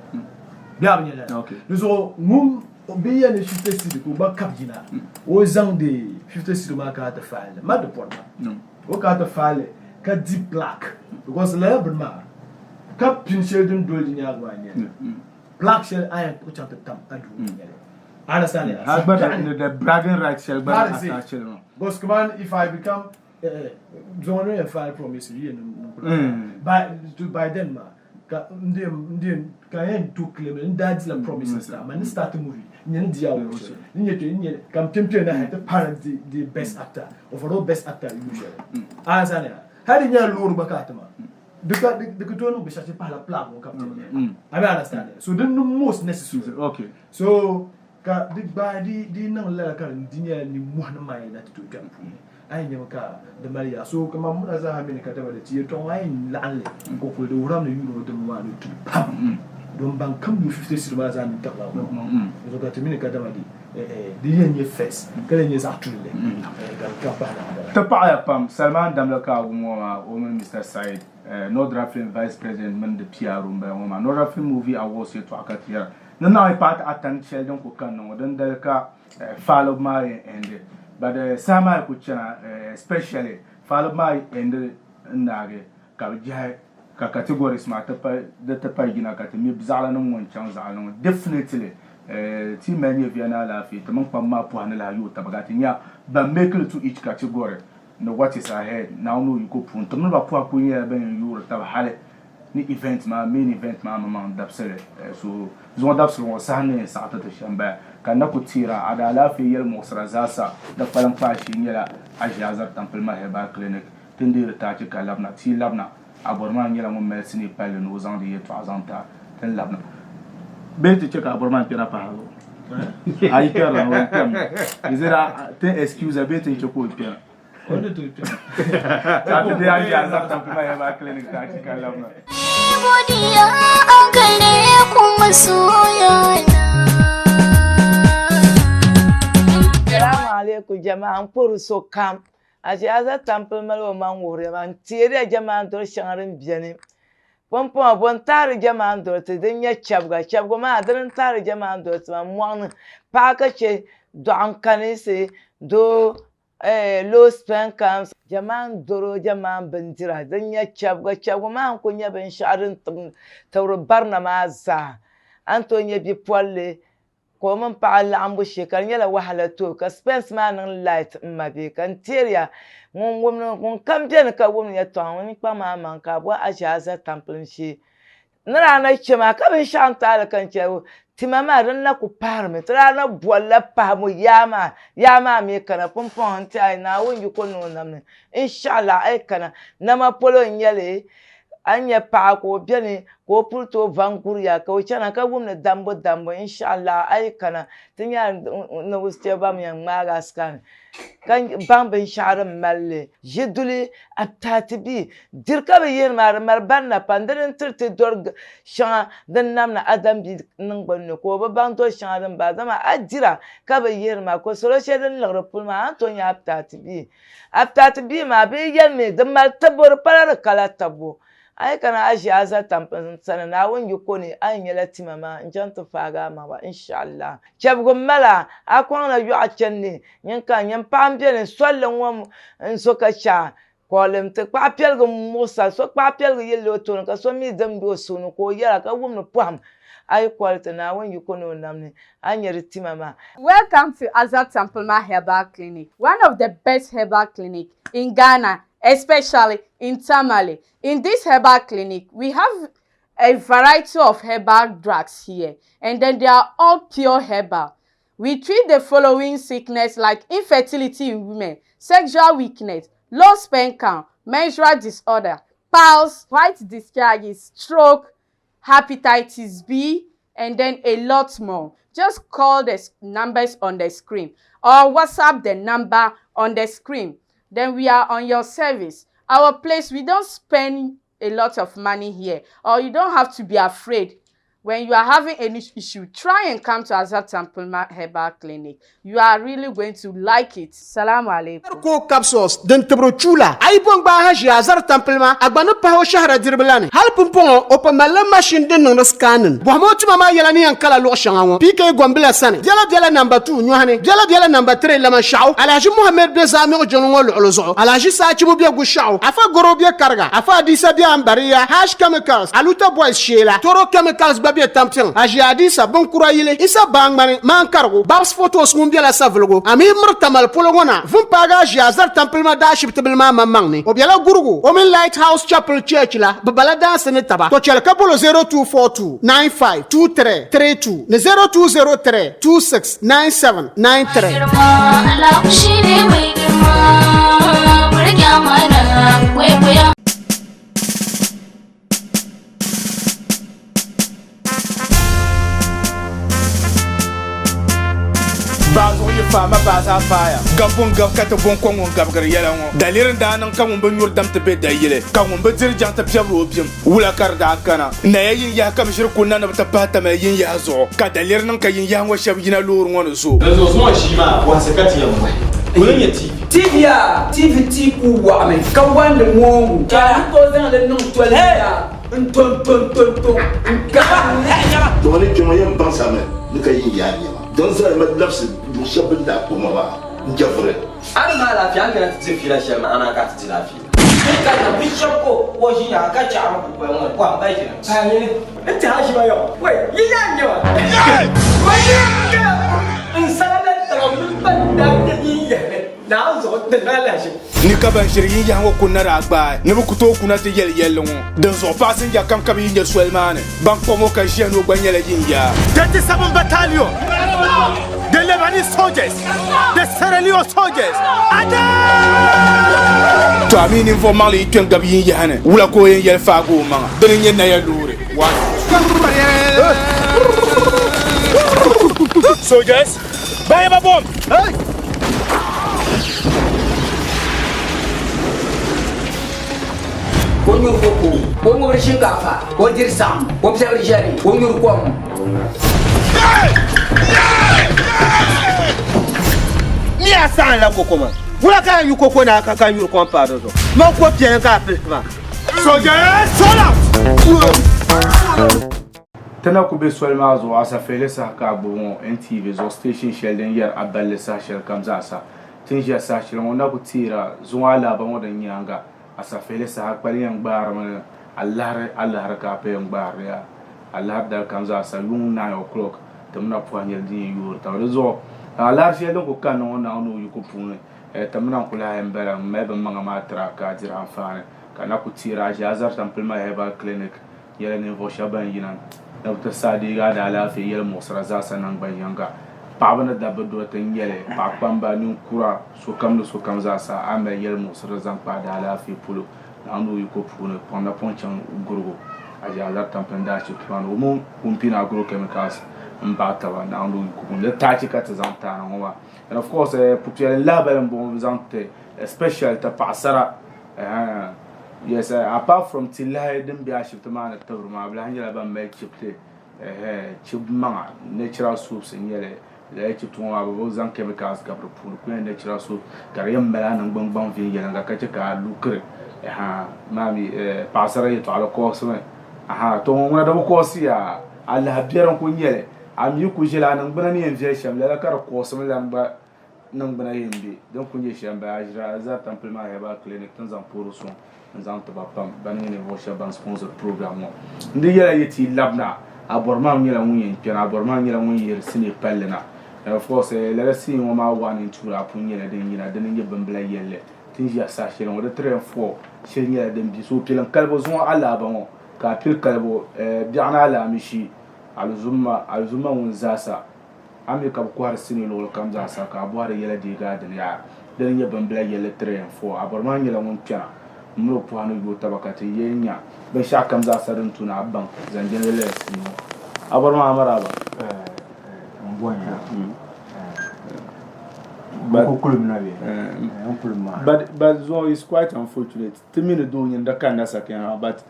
bee a bi nya lala di zuɣu ŋun bɛ yɛli ni 50 cedi ka o gba kabi yina o zaŋdi 50 cedi maa kana ti faali ma di pɔri ma o kana ti faali ka di plaque because lala bini maa Ka pini shɛli din doli di nyaaŋa maa n-nyɛ li. Plaque shɛli a yɛn kpuɣi chaŋ ti tam a duu n-nyɛ li. Understand ya?
Hali gba the, the bragging right shɛli gba
That is it.
attach li maa.
Because kaman if I become zuŋɔ ni yɛn file promise yi yɛn niŋ kuli by to by then maa ka n di n di ka n yɛn to claim n daa dila promises la man ni start movie n nyɛ ni di award shɛli n nyɛ n nyɛ ka n piɛm piɛm na hali ti paai di di best actor overall best actor yuun shɛli understand ya? Hali di nyɛla loori gba ka a ti ma di ka di ku tooi niŋ binshɛɣu ti pahila plaque ŋɔ ka bi ti nyɛ I mean understand ya? So din ni most necessary. So ka di gbaai di di niŋ lala ka di nyɛla nimmohi ni maya na ti tooi kpɛm puuni a yi nyami ka di mali yaa. So kaman muna zaaha mi ni kadama di ti yɛtɔɣa ŋɔ a yi laɣim li o kuli di wuhirimi ni yuuni ŋɔ dini maa ni tuhi pam don ban kam yuui 50 cedi maa zaa ni taɣila ŋɔ zuɣu ka ti mi ni kadama di di yɛn nyɛ first ka lee nyɛ zaɣ tulli ka di kpɛm pahi lala bala.
Ti paɣiya pam Salman Damla ka a wum ŋɔ maa o mini Mister Saeed Northern Film Vice President mini di PRO m-bala ŋɔ maa Northern Film Movie Awards yɛtɔɣa ka ti yɛra. Ni naɣi paati ata ni shɛli din kuli kanna ŋɔ dindali ka faalibu maa yɛn endi but saha maa yi kuli chana especially faalibu maa yi endi n naagi ka bɛ jɛhi ka categories maa di ti pahi yina ka ti mi zaɣila ni ŋɔ n-chaŋ zaɣila ni ŋɔ definitely ti yi mali nyɛviya ni alaafee ti mini kpamba maa pɔhi ni lahi yooi taba ka ti nya ban make li to each category ni what is ahead Naawuni o yiko puuni ti mini ba pɔhi kuli nyɛla ban yɛn yoori taba hali ni event maa main event maa maŋmaŋ dabisili so zuŋɔ dabisili ŋɔ saha ni yɛn saɣi ti ti shɛm baya ka n na ku teera a daalaafee yɛlimuɣisira zaasa di kpalim kpaai shee nyɛla Aʒiazar Tampilima Herbal Clinic din deeri taachi ka labina ti yi labina a bɔri maa nyɛla ŋun mali sinii palli ni o zaŋ di yɛltɔɣa zaŋ ti a ti ni labina bee ti chɛ ka a bɔri maa kpɛra pahi a zuɣu a yi kpɛrila o kpɛmi is it a ti excuse a bee ti chɛ ka o kpɛra
O ni tooi kpɛma.
Ka ti deei Aʒiazar Tampilima Herbal Clinic taachi ka labina.
Godiya a gare ku masoyana.
Salamu alaikum jama'a n kpori sokam Aʒiaza Tampil mali o maŋ wuhiriya maa n teeriya jama'a doli shɛŋa din beni pumpɔŋɔ bo n-tahiri jama'a doli ti din nyɛ chɛbiga chɛbiga maa dini n-tahiri jama'a doli ti maa mɔɣuni paɣa ka che dɔɣim kanisi doo low sperm count jama'a doro jama'a bindira din nyɛ chɛbiga chɛbiga maa n-kuli nyɛ binshɛɣu din tibiri barina maa zaa a ni tooi nya bipɔlli ka o mini paɣa laɣimbu shee ka di nyɛla wahala ti o ka spɛns maa niŋ light m ma bee ka n teeriya ŋun wumdi ŋun kam beni ka wumdi yɛltɔɣa ŋɔ ni kpaŋ maa maŋ ka a bɔhi Aʒiaza tampilim shee ni daa na che maa ka binshɛɣu n taali ka n che tima maa din na ku pahirimi ti daa na bolila pahibu yaa maa yaa maa mi kana pumpɔŋɔ n tiɛha Naawuni yiko ni o nam ni insha'Allah a yi kana nama polo n nyɛli A ni nya paɣa ka o beni ka o puri tooi va n-guriya ka o chana ka wumdi dambu dambu insha'Allah a yi kana ti nya ni o chɛ ba mi yɛn ŋmaagi a scan ka baŋ binshɛɣu din mali li. Ʒi duli a tahi ti bia diri ka bɛ yihiri maa di mali barina pam di din tiri ti dɔri shɛŋa din namdi Adam bia niŋgbuni ni ka o bi baŋ dɔri shɛŋa din bala dama a dira ka bɛ yihiri maa ka salo shɛli din liɣiri puli maa a ni tooi nya a tahi ti bia. Haptati bia maa bɛ yi yɛlimi di mali tibbu di pala di kala tabbu. A yi kana a ʒi a za tampiŋ sani Naawuni yiko ni a yi nyɛla tima maa n-chaŋ ti faagi a maŋ ba insha'Allah. Chɛbigu m-mali a, a kɔŋ la yɔɣu chani ni nyin ka nyin paɣa m-beni solli ŋɔ n-zo ka chɛ a kɔlim ti kpaɣi piɛligu m-muɣis a, so kpaɣi piɛligu yilila o tooni ka so mi dimdi o suhu ni ka o yɛra ka wumdi pɔhim a yi kɔli ti Naawuni yiko ni o nam ni a ni nya di tima maa.
Welcome to Azad Tampilma Herbal Clinic, one of the best herbal clinic in Ghana, especially in Tamale. In this herbal clinic, we have a variety of herbal drugs here, and then they are all pure herbal. We treat the following sickness like infertility in women, sexual weakness, low sperm count, menstrual disorder, piles, white discharges, stroke, hepatitis B, and then a lot more. Just call the numbers on the screen or WhatsApp the number on the screen. Then we are on your service. Our place, we don't spend a lot of money here, or you don't have to be afraid. When you are having any issue, try and come to Azar Tampilma Herbal Clinic. You are really going to like it. Salamu alaikum.
Ko capsules din tibiri chuula a yi bo n-gbaai ha ʒiya Azar Tampilima a gba ni pahi o shɛhira diriba la ni. Hali pumpɔŋɔ o pa malila mashin din niŋdi scanning. Bɔhimi o tuma maa yɛla ni yɛn kala luɣ shɛŋa ŋɔ, PK Gombila sani, biɛla biɛla namba 2 nyɔhi ni, biɛla biɛla namba 3 Lamanshɛɣu, Alhaji Mohammed be Zaamiɣu jiŋli ŋɔ luɣili zuɣu, Alhaji Saachimu be Gushɛɣu, Afa Goro be Kariga, Afa Adisa be Ambariya, Hash Chemicals, Aluta Boys shee la, Toro Chemicals gba be Tampiŋ, Aʒi Adisa, Binkura Yili, Isa Baaŋmani, Maankarigu, Babs Photos ŋun bela Savelugu, a mi miri Tamale polo ŋɔ na, vun paagi Aʒi Azar Tampilima daashibitibili maa maŋmaŋ ni. O bela Gurugu, o mini Lighthouse Chapel Church la, bɛ bala daansi ni taba. Tɔ chɛli ka bolo 0242 95 23 32 ni 0203 26 97 93.
Girma, Allah shi ne mai girma, mu riƙe amana, kwaikwaya.
Baa zuɣu yi faai ma baa zaa faaya. Gabbu n-gabi ka ti bo n-kɔŋ ŋun gabigiri yɛla ŋɔ. Daliri n-daa niŋ ka ŋun bi nyuri dam ti be dayili, ka ŋun bi diri jaŋ ti piɛbiri o bim. Wula ka di daa kana? Naya yinyahi ka bɛ ʒiri kunna ni bɛ ti pahi Tamale yinyahi zuɣu, ka daliri niŋ ka yinyahi ŋɔ shɛba yina loori ŋɔ ni zo.
Dinzuɣu zuŋɔ ʒii maa bɔhisi ka ti yɛn bɔhi, Ŋuni n-nyɛ TV?
TV yaa, TV ti ku waɣimi ka wandi moongu ka a ni tooi zaŋ li niŋ toli yaa. N to n to n to n to n gaba.
Dama ni kpɛma yɛn baŋsami ni ka yin yaa nɛma din zali ma labisi luɣ shɛli bɛ ni daa kpuɣi ma maa n-jɛvuri.
A ni maai laafia, a ni kana ti diri fiila shɛli maa, amaa ka a ti di laafia.
N ka na bi shɛb ka o ʒi nyaŋa ka chɛ a ni kukoli ŋɔ ni pɔhim ba ʒini.
A nini n tiɛha ʒiba yɔ, wei, yi yaa n-nyɛ ma. N sala la taba mini ban daa kpe yin yɛhimi naanzuɣu din niŋ alahiʒibu.
Ni ka ban ʒiri yinyahi ŋɔ kunna daa gbaai ni bɛ ku tooi kuna ti yɛli yɛlli ŋɔ. Dinzuɣu paɣasinja kam ka bɛ yi nya soli maa ni, ban kpuɣim o ka ʒiya ni o gba nyɛla yinyaa.
37 Battalion, the Lebanese soldiers, the Sierra Leone soldiers, Attack!
To a mi ninvuɣ maŋli yi kpe n-gabi yinyahi ni, wula ka o yɛn yɛli faagi o maŋa? Dini n-nyɛ Naya loori. One. Soldiers, bahi ba bomb! Hey!
Ka o nyuri koko, ka o ŋubiri shinkaafa, ka o diri saɣim, ka o piɛbiri ʒiɛri, ka o nyuri kom.
Ni a saɣim la koko maa, wula ka a nyu koko na ka nyuri kom pahi di zuɣu? Man ko piɛli ka a pilisi maa.
Soldiers, roll out! Ti na ku be soli maa zuɣu Asafeeli saha ka a gbubi ŋɔ NTV zuɣu station shɛli din yɛri a balli saha shɛli kam zaasa. Ti ni ʒiya saha shɛli ŋɔ na ku teera zuŋɔ alaaba ŋɔ din nyaaŋa Asafeeli saha kpali yɛn gbaarimi ni alahiri alahiri ka a pa yɛn gbaari li alahiri dali kam zaasa yuŋ 9 o'clock ti mi na pɔhi nyɛli din yɛn yoori taba. Di zuɣu alahiri shɛli din ku kanna ŋɔ Naawuni o yiko puuni ti mi na n-ku lahi yɛn bala m-mali bimaŋa maa tira ka a diri anfaani ka na ku teera a ʒiya a zari Tampilima Herbal Clinic nyɛla ninvuɣ shɛba ban yina ni bɛ ti sa deegi a daalaafee yɛlimuɣisira zaasa naŋgban yiŋga. Paɣaba ni dabba dɔriti n-nyɛ li, paɣakpamba, ninkura, sokam ni sokam zaasa a ni mali yɛlimuɣisirili zaŋ kpa a daalaafee polo. Naawuni o yiko puuni, kpaŋ napɔŋ chaŋ gurugu Aʒiazar Tampin daashibiti maa ni. O mini Wumpini Agrochemicals m-baɣi taba Naawuni o yiko puuni. Di taachi ka ti zaŋ ti a na ŋɔ maa. And of course, pupiɛlli lahibali m-bɔŋɔ bɛ zaŋ ti especially ti paɣasara. Yes, apart from ti lahi din be ashibiti maa ni tibiri maa, bɛ lahi nyɛla ban mali chibiti chibi maŋa, natural soaps n nyɛli. Lala chibiti ŋɔ maa bɛ bi zaŋ chemicals gabi di puuni, kuli nyɛla natural soap ka di yɛn mali a ningbuni gbaŋ viɛnyɛliŋga ka che ka a lukiri maa mi paɣasara yɛltɔɣa di kɔɔsimi to ŋɔ ŋuna di bi kɔɔsi ya alahi biɛri n kuli nyɛli a mi yi kuli ʒila a ningbuna ni yɛn viɛli shɛm lala ka di kɔɔsimi lan gba niŋgbuna yɛn be din kuli nyɛ shɛm m-bala Aʒira Azar Tampili maa Herbal Clinic ti ni zaŋ poori sɔŋ n-zaŋ ti ba pam ban nyɛ ninvuɣ shɛba ban sponsor program ŋɔ. N di yɛla yi ti labina Abɔrmam nyɛla ŋun yɛn kpɛna, Abɔrmam nyɛla ŋun yihiri sinii palli na. And of course lala sinii ŋɔ maa one and two daa pun nyɛla din yina dini n-nyɛ bimbila yɛlli ti ni ʒiya saha shɛli ŋɔ di 3 and 4 shɛli nyɛla din be so pilim kalibu zuŋɔ alaaba ŋɔ ka a pili kalibu biɛɣuni alaamishi Alizumma Alizumma ŋun zaasa A mi ka bɛ kɔhiri sinii luɣili kam zaa sa ka a bɔhiri yɛla deegi a dini yaa. Dini n-nyɛ bimbila yɛlli 3 and 4. A bɔri maa nyɛla ŋun kpɛna m-miri o pɔha ni yooi taba ka ti yɛn nya binshɛɣu kam zaa sa din tu ni a baŋ zaŋ jɛndi lala sinii ŋɔ. A bɔri maa maraba.
M bɔhim ya. M ku kulim na bee? N kulim maa.
But but zuŋɔ is quite unfortunate. Ti mi ni doo nyini di kanna sakɛŋ ha but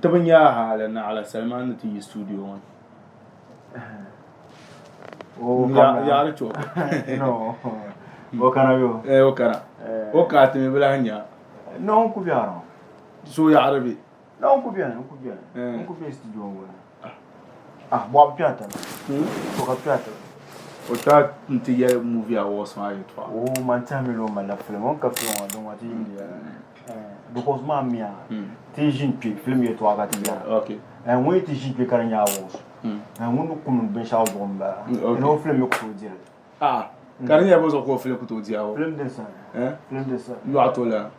ti bi nya a hali naɣila Salima ni ti yi studio ŋɔ ni. Yaɣari chuɣu.
No. O kana yo.
Eh o kana. O ka ti mi bi lahi nya.
No n ku biɛri.
So yaɣari bi.
No n ku biɛni n ku biɛni. N ku bɛ studio ŋɔ ni. Ah bɔɣa bi kpɛna taba. So ka kpɛna taba.
O ta n ti yɛli movie awards maa yɛltɔɣa.
O man tɛhi mi ni o malila film. O ni ka film ŋɔ din ŋɔ ti yimdi ya. Because maa miya ti ʒi n kpɛ film yɛltɔɣa ka ti yɛra.
Okay.
Ŋun yi ti ʒi kpɛ ka di nyɛ awards. Ŋun ni kum binshɛɣu zuɣu n bala. Ni o film mi ku tooi diri.
Ah, ka di nyɛla bɔ zuɣu ka o film ku tooi di award?
Film din sani. Film din sani.
Yɔɣu tola.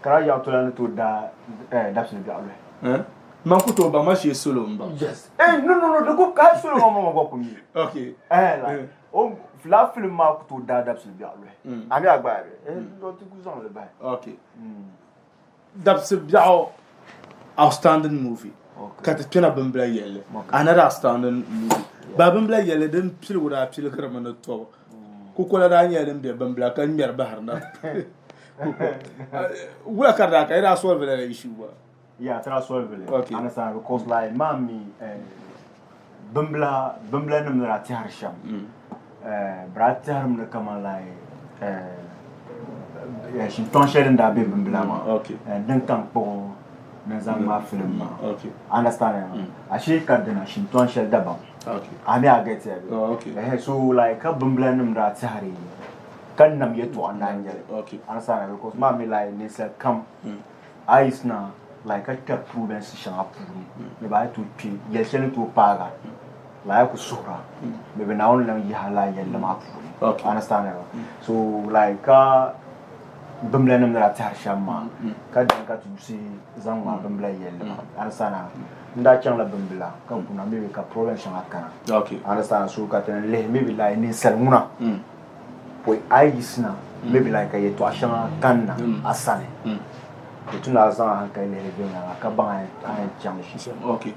Ka di yɔɣu tola ni tooi daa dabisili biɛɣu luhi.
Man ku tooi baŋ ma shee solo n baŋ.
Yes. Eh, no, no, no, di ku ka solo maa ma gba ku mi.
Okay.
Eh, like, o la film maa ku tooi daa dabisili biɛɣu luhi. A mi a gbaai bɛ. Eh, do ti ku zaŋ li bahi.
Okay. Dabisi biɛɣu outstanding movie ka ti kpɛna bimbila yɛlli another outstanding movie ba bimbila yɛlli din piligu daa piligirimi ni tɔbu kukola daa nyɛla din bɛ bimbila ka ŋmɛri bahiri na wula ka di daa ka yi daa solve lala issue maa
Yeah, try solve it. Okay. Understand? Because like mami, bimbila bimbila nim ni daa tɛhiri shɛm bɛ daa tɛhirimi ni kaman like shintɔŋ shɛli din daa be bimbila maa din ka n kpuɣi ni n zaŋ ŋmaai filim maa understand ashee ka dina shintɔŋ shɛli dabam a mi a get ya bee so like ka bimbila nim daa tɛhiri ka nam yɛltɔɣa n daa nyɛli understand because maa mi like ninsali kam a yi sina like ka kpɛri province shɛŋa puuni ni bɛ a yi tooi kpe yɛli shɛli ni tooi paagi a like a yi ku suhira ni bɛ Naawuni lan yihi a lala yɛlli maa puuni understand so like ka bimbila nim ni daa tɛhiri shɛm maa ka dini ka ti yusi zaŋ ŋmaai bimbila yɛlli maa understand n daa chaŋla bimbila ka kuna maybe ka problem shɛŋa kana understand so ka ti lihi maybe like ninsali ŋuna pɔi a yi yiɣisina maybe like ka yɛltɔɣa shɛŋa kanna a sani di tu ni a zaŋ a hankali lihili viɛnyɛla ka baŋ a yɛn chaŋ shɛm.
Okay.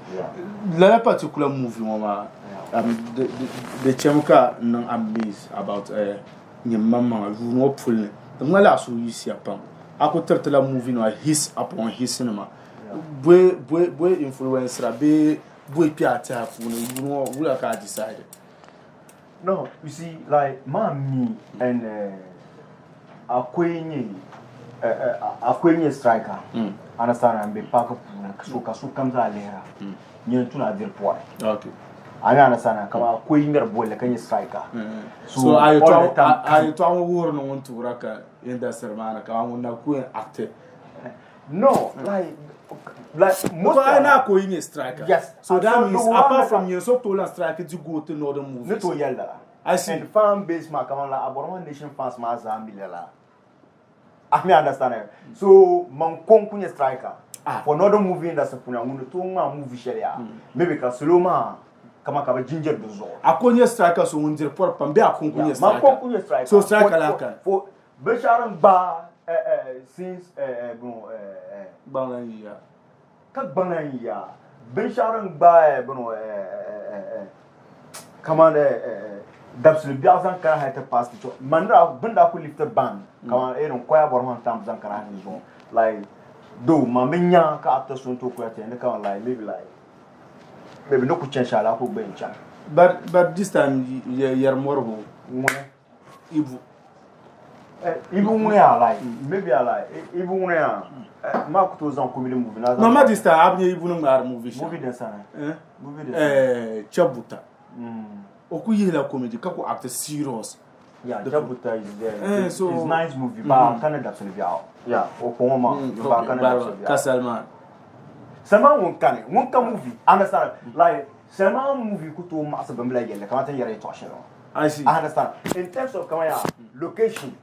Lala particular movie ŋɔ maa di chɛmi ka n niŋ amazed about nyini maŋmaŋa yuuni ŋɔ puli ni di ŋmanila a suhu yiɣisiya pam a ku tiritila movie nima hits upon hits nima bɔyi influence a bee bɔyi kpe a tɛha puuni yuuni ŋɔ wula ka a decide?
No, you see, like, maa mi and akwai nyɛ akwai nyɛ striker mm. understand and be park puuni so ka so kam zaa lihira mm. nyɛ tuna diri pɔri
okay
I understand kama akwai ŋmɛri bolli ka nyɛ striker
mm. so a yɛtɔɣa ŋɔ wuhiri ni ŋun tuura ka industry maa ni ka ŋun na ku yɛn active
No, like, like
most Because na ko yin striker.
Yes.
So that means apart from yin so to la striker di go to northern movies.
Ne to yalla.
I see.
And fan base ma kama la Aboroma Nation fans ma za mi la. I mean understand it. So man kon kunye striker. Ah. For northern movie industry kuna ngun to ma movie shele ya. Maybe ka solo ma kama ka ba ginger do zo.
A ko nye striker so ngun dir por pam be a kon kunye striker.
Man kon kunye striker.
So striker la kan.
For Binshɛɣu din gbaai since
Gbaŋ lan yiya.
Ka gbaŋ lan yiya. Binshɛɣu din gbaai kamani dabisili biɛɣu zaŋ kana hali ti paai ti man bɛ ni daa kuli lifti ban kamani Koya Bɔrɔma n-tam zaŋ kana hali ni zuŋɔ like though man bi nya ka after so n-tooi kuya ti ni kamani like maybe like maybe ni ku chani shɛli a daa kuli gba yɛn chani.
But this time yɛri mɔrigu
ŋuni
Ibu.
Ibu ŋuni yaa like maybe a like Ibu ŋuni yaa maa ku tooi zaŋ comedy movie na.
No ma this time a bi nya Ibu ni ŋmaari movie shɛm.
Movie din sani. Movie din
sani. Eh, Chabuta. O ku yihila comedy ka ku act serious.
Yeah, Chabuta is there. Eh, so it's nice movie. Ba kana dabisili biɛɣu. Yeah, o kɔŋɔ maa. Ba kana dabisili biɛɣu.
Ka Salman.
Salman ŋun kani, ŋun ka movie. Understand? Like Salman movie ku tooi maɣasi bimbila yɛlli kamani ti ni yɛri yɛltɔɣa shɛli ŋɔ.
I see.
I understand. In terms of kama yaa location,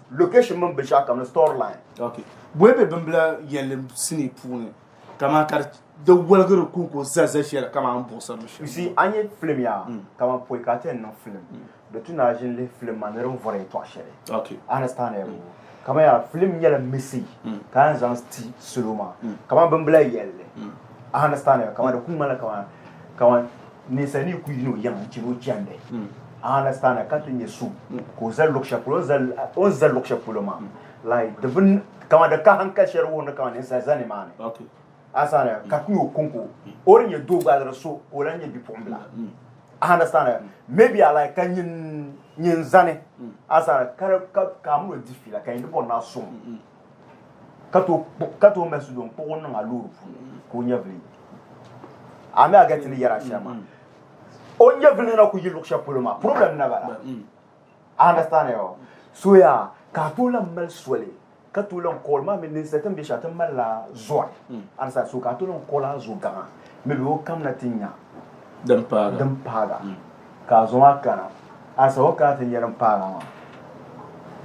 location mini binshɛɣu kam ni storyline.
Okay. Bɔyi be bimbila yɛlli sinii puuni kaman ka di waligiri konko za za shɛli kaman n buɣisiri li shɛm.
You see, a nya film yaa kaman pɔi ka a ti yɛn niŋ film, di tu ni a ʒini lihi film maa ni din vɔri yɛltɔɣa shɛli.
Okay.
I understand ya kaman yaa film nyɛla message ka a yɛn zaŋ ti salo maa kaman bimbila yɛlli. I understand ya kaman di ku ŋmanila kaman kaman Ninsal ni ku yini o yiŋa n-chani o chandi, a understand ka ti nya so ka o zali luɣ shɛli polo, o ni zali luɣ shɛli polo maa like di bi kaman di ka hankali shɛli di wuhiri ni kaman ninsal za nimaani. Understand? Ka ku nyɛ o konko. O di nyɛ doo gba di so ka o lahi nyɛ bipuɣimbila. Understand? Maybe a like ka nyin nyin zani. Understand? Ka ka ka a mini o di fiila ka yin di bɔri ni a sɔŋ o. Ka tooi ka tooi mali suhudoo n-kpuɣi o niŋ a loori puuni ka o nyɛvili yi. A mi a get ni yɛra shɛli maa. O nyɛvili ni na ku yi luɣ shɛli polo maa problem na bala. Understand yo? So yaa ka a tooi lahi mali soli ka tooi lahi call maa mi ninsali ti ni be shɛli ti malila zɔri understand so ka a tooi lahi call a zo gaŋa maybe o kamina ti nya
din paaga
din paaga ka a zo maa kana understand o kana ti nya din paaga maa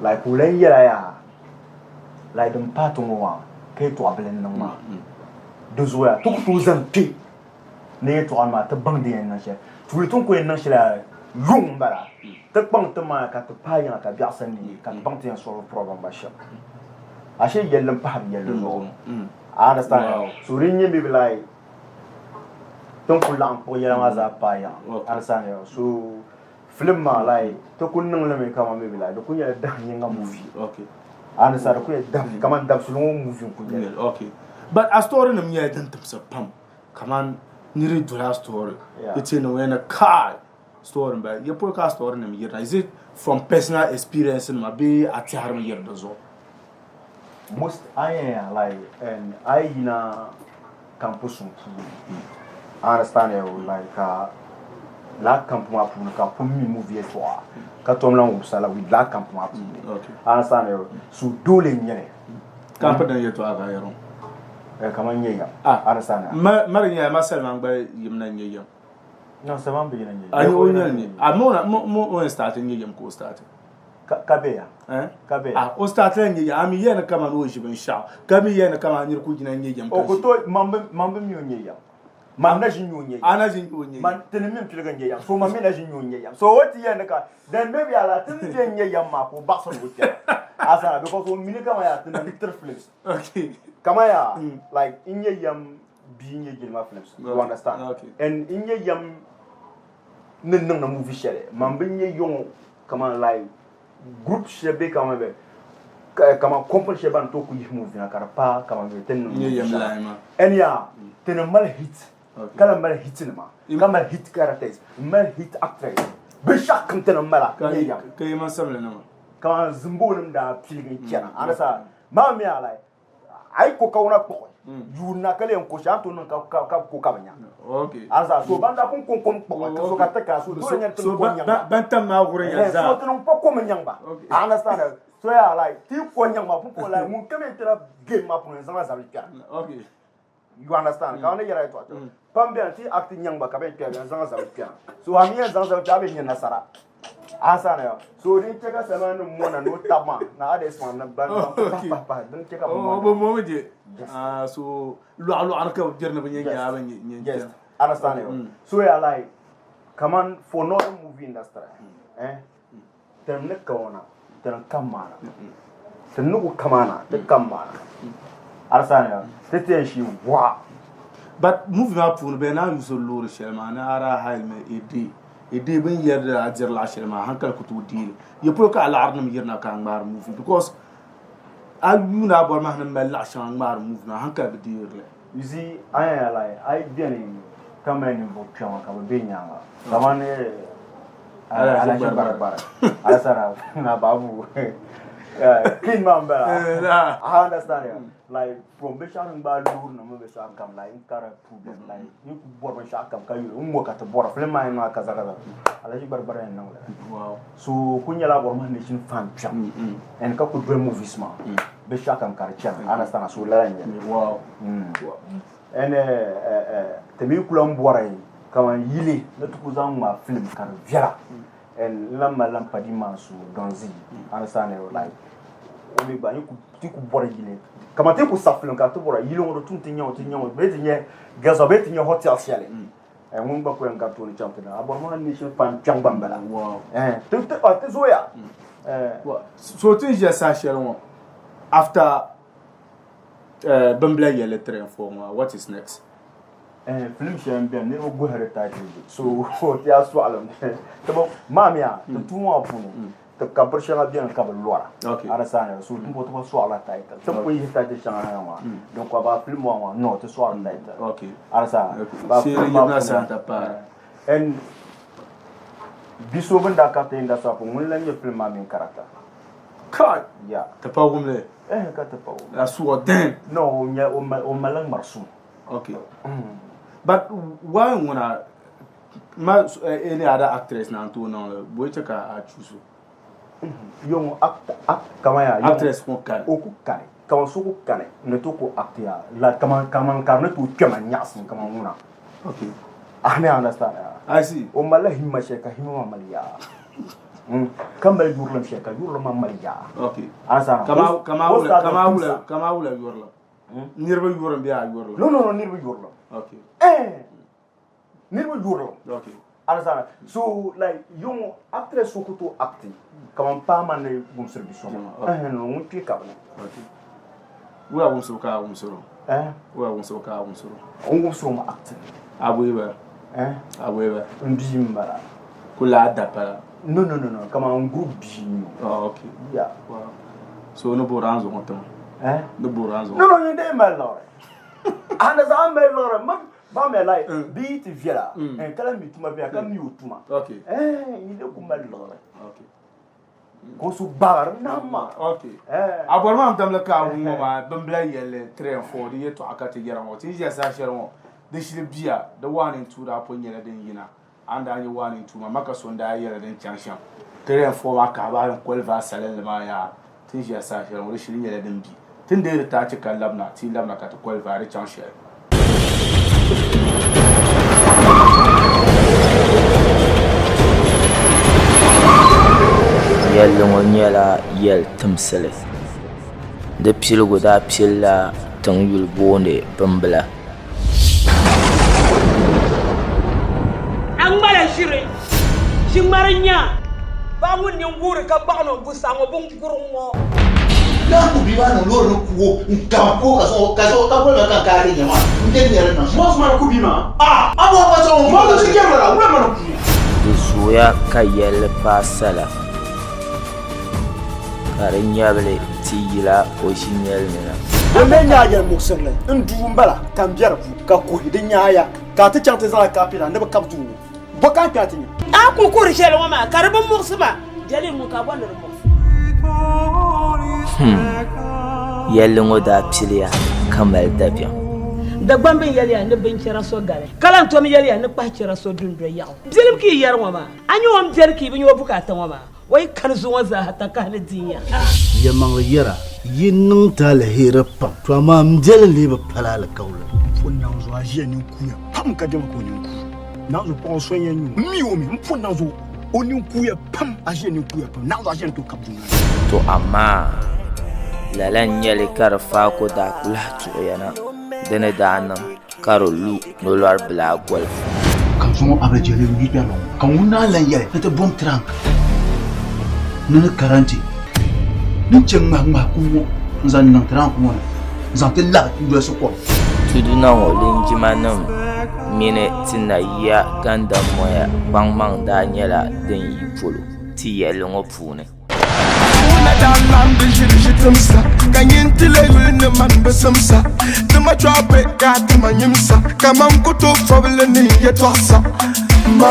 like ka o lahi yɛla yaa like din paai ti ŋɔ maa ka yɛltɔɣa bila n-niŋ maa di zuɣu yaa ti ku tooi zaŋ kpe ni yɛltɔɣa maa ti baŋ di yɛn niŋ shɛli. Tuuli ti ni ku yɛn niŋ shɛli yaa yuŋ m-bala. Ti kpaŋ ti maŋa ka ti paai yiŋa ka biɛɣu sa neei ka ti baŋ ti yɛn solve problem maa shɛm. Ashee yɛlli m-pahiri yɛlli zuɣu. I understand? So din nyɛ maybe like ti ni ku laɣim kpuɣi yɛla maa zaa paai yiŋa. Understand? So film maa like ti ku niŋ li mi kaman maybe like di ku nyɛla dahin yiŋga movie. Understand? Di ku nyɛla dahin kaman dabisili ŋɔ movie n-ku nyɛ li.
But a story nim nyɛla din timsi pam. Kaman niri doli a story di ti niŋ ya ni kai story m-bala ya polo ka a story nim yirina is it from personal experience nima bee a tɛhirimi yiri di zuɣu?
Most a yɛn ya like a yi yina campus puuni I understand ya like ka lala camp maa puuni ka pun mi movie yɛltɔɣa ka tom lan wumsa la with lala camp maa puuni I understand ya so dole n-nyɛ li.
Camp din yɛltɔɣa ka a yɛri ŋɔ?
Eh, kaman nyɛ yam. Ah, understand.
Ma ma di nyɛla ma Salman gba yimina nyɛ yam.
No, Salman bi yina nyɛ
yam. A o nyɛli nyɛ. A mo na mo mo o yɛn start nyɛ yam ka o start.
Ka ka be ya.
Eh?
Ka be.
Ah, o start la nyɛ yam. A mi yɛni kaman o ʒi binshɛɣu. Ka mi yɛni kaman niri ku yina nyɛ yam
ka ʒi. O ku tooi man bi man bi mi o nyɛ yam. Man na ʒi nyɛ o nyɛ yam.
A na ʒi nyɛ o nyɛ yam.
Man tini mi piligi nyɛ yam. So man mi na ʒi nyɛ o nyɛ yam. So o ti yɛni ka then maybe ala tini bɛ nyɛ yam maa ka o baɣisiri o kpɛma. Asana because o mini kaman yaa tini tiri films.
Okay.
Kaman yaa like n nyɛ yam bia nyɛ jilima films. You understand?
Okay.
And n nyɛ yam ni niŋdi movie shɛli man bi nyɛ yɔŋɔ kaman like group shɛli bɛ kaman bɛ kaman company shɛli ban tooi ku yihi movie na ka di paai kaman bɛ ti niŋ
Nyɛ yam line maa.
And yaa ti ni mali hit ka lahi mali hit nima ka mali hit characters n mali hit actress binshɛɣu kam ti ni mala nyɛ yam.
Ka yi ma sabili nima.
Kaman Zimbonim daa piligi n chana understand maa mi a like a yi ko kawuna kpuɣi yuun na ka lee n ko shɛli a ni tooi niŋ ka ka ko ka bi nya
Okay.
ansa so ban daa pun ko kom kpuɣi so ka ti ka so dole nyɛ ti
So
ko nyaŋ ba
ban tam maa wurin ya zaa.
So ti niŋ po kom nyaŋ ba I understand so ya like ti ko nyaŋ ba pun po like ŋun kam yɛn tira game maa puuni zaŋla zabili kpɛra
Okay.
You understand? Ka ni yɛra yɛltɔɣa kpɛŋ. Pam bɛni ti act nyaŋ ba ka bɛn kpɛri bɛn zaŋ zabili kpɛna. So a mi yɛn zaŋ zabili kpɛna a bɛ nya nasara. Understand ya? So din chɛ ka Salman ni mɔna ni o tabi maa na a dee sɔŋ ni ban ban pahi pahi pahi din chɛ ka bɛ mɔna.
Bɛ mɔmi je. Ah so lɔɣu lɔɣu ni ka bɛ gbiri ni bɛ nyɛ nyaa bɛ nyɛ nyɛ.
Yes. Understand ya? So ya like kaman for northern movie industry eh Tinim ni kawana, tinim kam maana. Tinim ni ku kamaana, ti kam maana. Arisaniya, ti ti yɛn shii waɣa.
But movie maa puuni bɛ naan yusi loori shɛli maa ni a daa hire mi a day. A day bɛ ni yɛri a diri laɣ shɛli maa hankali ku tooi deei li. Ya polo ka a laɣiri nim yirina ka a ŋmaari movie because a yuuni a bɔri maa ni mali laɣ shɛŋa ŋmaari movie maa hankali bi deeri li.
You see, a yɛn like a yi beni ka mali ninvuɣ kpɛma ka bɛ be nyaaŋa kamani Alhaji Gbarigbari Alasana na Babu King maa m-bala I understand ya like from binshɛɣu ni n-gbaai loori nim mini binshɛɣu kam like n kara problem like n yi ku bɔri binshɛɣu kam ka yuli n ŋɔ ka ti bɔra film maa yɛn niŋ a kaza kaza Alhaji Gbarigbari yɛn niŋ li so ku nyɛla Boroma Nation fan kpɛm and ka ku doli movies maa binshɛɣu kam ka di chana I understand so lala n-nyɛ li and ti mi ku lahi bɔri kaman yili ni ti ku zaŋ ŋmaai film ka di viɛla and n lahi mali lan padi maa so Don Z understand like o mi gba ti ku bɔri yili kaman ti ku sabi film ka ti bɔra yili ŋɔ di tum ti nya o ti nya o bee ti nya girls bee ti nya hotel shɛli ŋun gba ku yɛn gari tooni chaŋ ti na a bɔri maa nation fan kpɛŋ gba m-bala ti zooya.
So ti ni ʒiya saha shɛli ŋɔ after Bimbila yɛlli 3 and 4 ŋɔ what is next?
Film shɛli n beni niriba guhiri title so ti a sɔɣilim ti bi maa mi a ti tuui maa puuni. Ti ka biri shɛŋa beni ka bi lɔra. Understand? So ti ti sɔɣila title. Ti pun yihi title shɛŋa na maa, din ko about film maa maa, no, ti sɔɣili title. Understand? Ba film maa puuni, and bi so bin daa kariti industry puuni, ŋuni lan nyɛ film maa main character.
Kai!
Yeah.
Ti pa wumli?
Eh, ka ti pa wumli.
La suɣa den.
No, o nyɛ, o malila ŋmari sum.
Okay. But why ŋuna Ma any other actress na n-tooi niŋ li, bɔ chɛ ka a choose o?
Yɔŋɔ act, act, kaman yaa,
Actress ku kani.
O ku kani. Kaman so ku kani ni tooi ku act yaa, like kaman, kaman ka di ni tooi kpɛma nyaɣisim kaman ŋuna.
Okay.
A mi understand yaa.
I see.
O malila himma shɛli ka himma maa mali yaa. Ka mali yurilim shɛli ka yurilim maa mali yaa.
Okay.
Understand?
Kaman, kaman
O
wula,
start
kaman
of
wula,
Timsa.
kaman wula yurilim. Niriba yurilim bee a yurilim?
No, no, no, niriba yurilim.
Okay.
Eh! Niriba yurilim.
Okay.
Understand? So like yuŋ actress so ku tooi acti kaman paɣa man ni wumsiri bi so maa. Eh no ŋun kpe ka bi ni.
Okay. Wula wumsibu ka a wumsiri o?
Eh?
Wula wumsibu ka a wumsiri
o? N wumsiri o mi acting.
A bɔyi ba?
Eh?
A bɔyi ba?
N bia m bala.
Kuli a dapala?
No no no no kaman n group bia n nyɛ
o. Oh okay.
Yeah.
Wow. So ni boori a ni zuɣu tiŋa?
Eh?
Ni boori a ni zuɣu.
No no nyin dee mali liɣiri. A ni zaŋ mali liɣiri ma Ba mi like bɛ yi ti viɛla ka lahi mi tuma viɛla ka mi o tuma yi lee ku mali liɣiri ka o su gbaari nam maa.
A bɔri maa n-damli ka a wum ŋɔ maa bimbila yɛlli 3 and 4 di yɛtɔɣa ka ti yɛra ŋɔ. Ti yi ʒiya saha shɛli ŋɔ di shili bia di 1 and 2 daa pun nyɛla din yina. A ni daa nyɛ 1 and 2 maa maka so n-daa yɛli din chaŋ shɛm. 3 and 4 maa ka a bahi n-qualify salinli maa yaa. Ti ni ʒiya saha shɛli ŋɔ di shili nyɛla din bi. Ti ni deei di taachi ka labina, ti yi labina ka ti qualify di chaŋ shɛli.
Yɛlli ŋɔ nyɛla yɛl timsili. Di piligu daa pilila tiŋ yuli booni Bimbila.
A ŋmala ʒiri, ʒi ŋmari nya paɣa ŋun nini guuri ka gbaɣi ni o gu saɣiŋ o binguriŋ ŋɔ.
Naa ku bia maa niŋ loori ni ku o n-kama ku o ka zaŋ o ka zaŋ o ka boli ma ka n kaai ti nya maa n bɛ nyɛ din niŋ shɛm. Mɔɣisi maa ku bia maa a a bɔhi pa zaŋ o mɔɣisi ti jɛri la wula mana ku o.
Di zooya ka yɛlli paai sala, ka di nyabili ti yila o ʒinɛli ni na.
Din mi nyɛ a yɛlimuɣisirili n duu m-bala ka m be di puuni, ka kuhi di nyaaya ka a ti chaŋ ti zaŋ a kaapɛta ni bɛ kabi duu ŋɔ. Bɔ ka a kpɛna ti nya?
A ku kuri shɛli ŋɔ maa ka di bi muɣisi ma, jɛli ŋun ka bɔ ni di muɣisi.
Hmm. Yɛlli ŋɔ daa piliya ka mali dabiɛm.
Dagbamb n-yɛliya ni binchɛra so gali, ka lan tom yɛliya ni kpahichɛra so dundo yaɣu. Bilim ka yi yɛri ŋɔ maa, a nya o ni beni ka yi bi nya o bukaata ŋɔ maa? O yi kani zuŋɔ zaaha takahi ni di nya.
Yɛlimaŋli yɛra, yi niŋ ti aliheri pam, to amaa m biɛli lee bi pali alikauli.
Pun naŋ zuɣu a ʒiya ninkuuya pam ka diɛma ka o nini kuui. Naŋ zuɣu paɣa o so n-yɛn nyɛ o. M mi o mi, m pun naŋ zuɣu o nini kuuya pam, a ʒiya ninkuuya pam. Naŋ zuɣu a ʒiya ni tooi kabi dunia ni.
To amaa lala n-nyɛ li ka di faako daa ku lahi tuɣiya na di ni daa niŋ ka di lu ni lɔri bilaa goli.
Ka zuŋɔ Abijɛli n-yi kpɛri ŋɔ, ka ŋun naa lan yɛli ni ti bom tirank ni ni karanti ni chɛ ŋmahiŋmahi kum ŋɔ n-zaŋ niŋ tirank ŋɔ ni n-zaŋ ti labi n-dolisi kom.
Tuduna ŋɔ linjimanima mini ti nayiya gandammoya kpaŋmaŋ daa nyɛla din yi polo ti yɛlli ŋɔ puuni.
Wuna daa laɣim di ʒiri ʒi timsa ka nyin ti leei yuli ni man bi simsa ti ma chɔɣu be ka a ti ma nyimsa kaman ku tooi fɔbili ni yɛtɔɣisa ma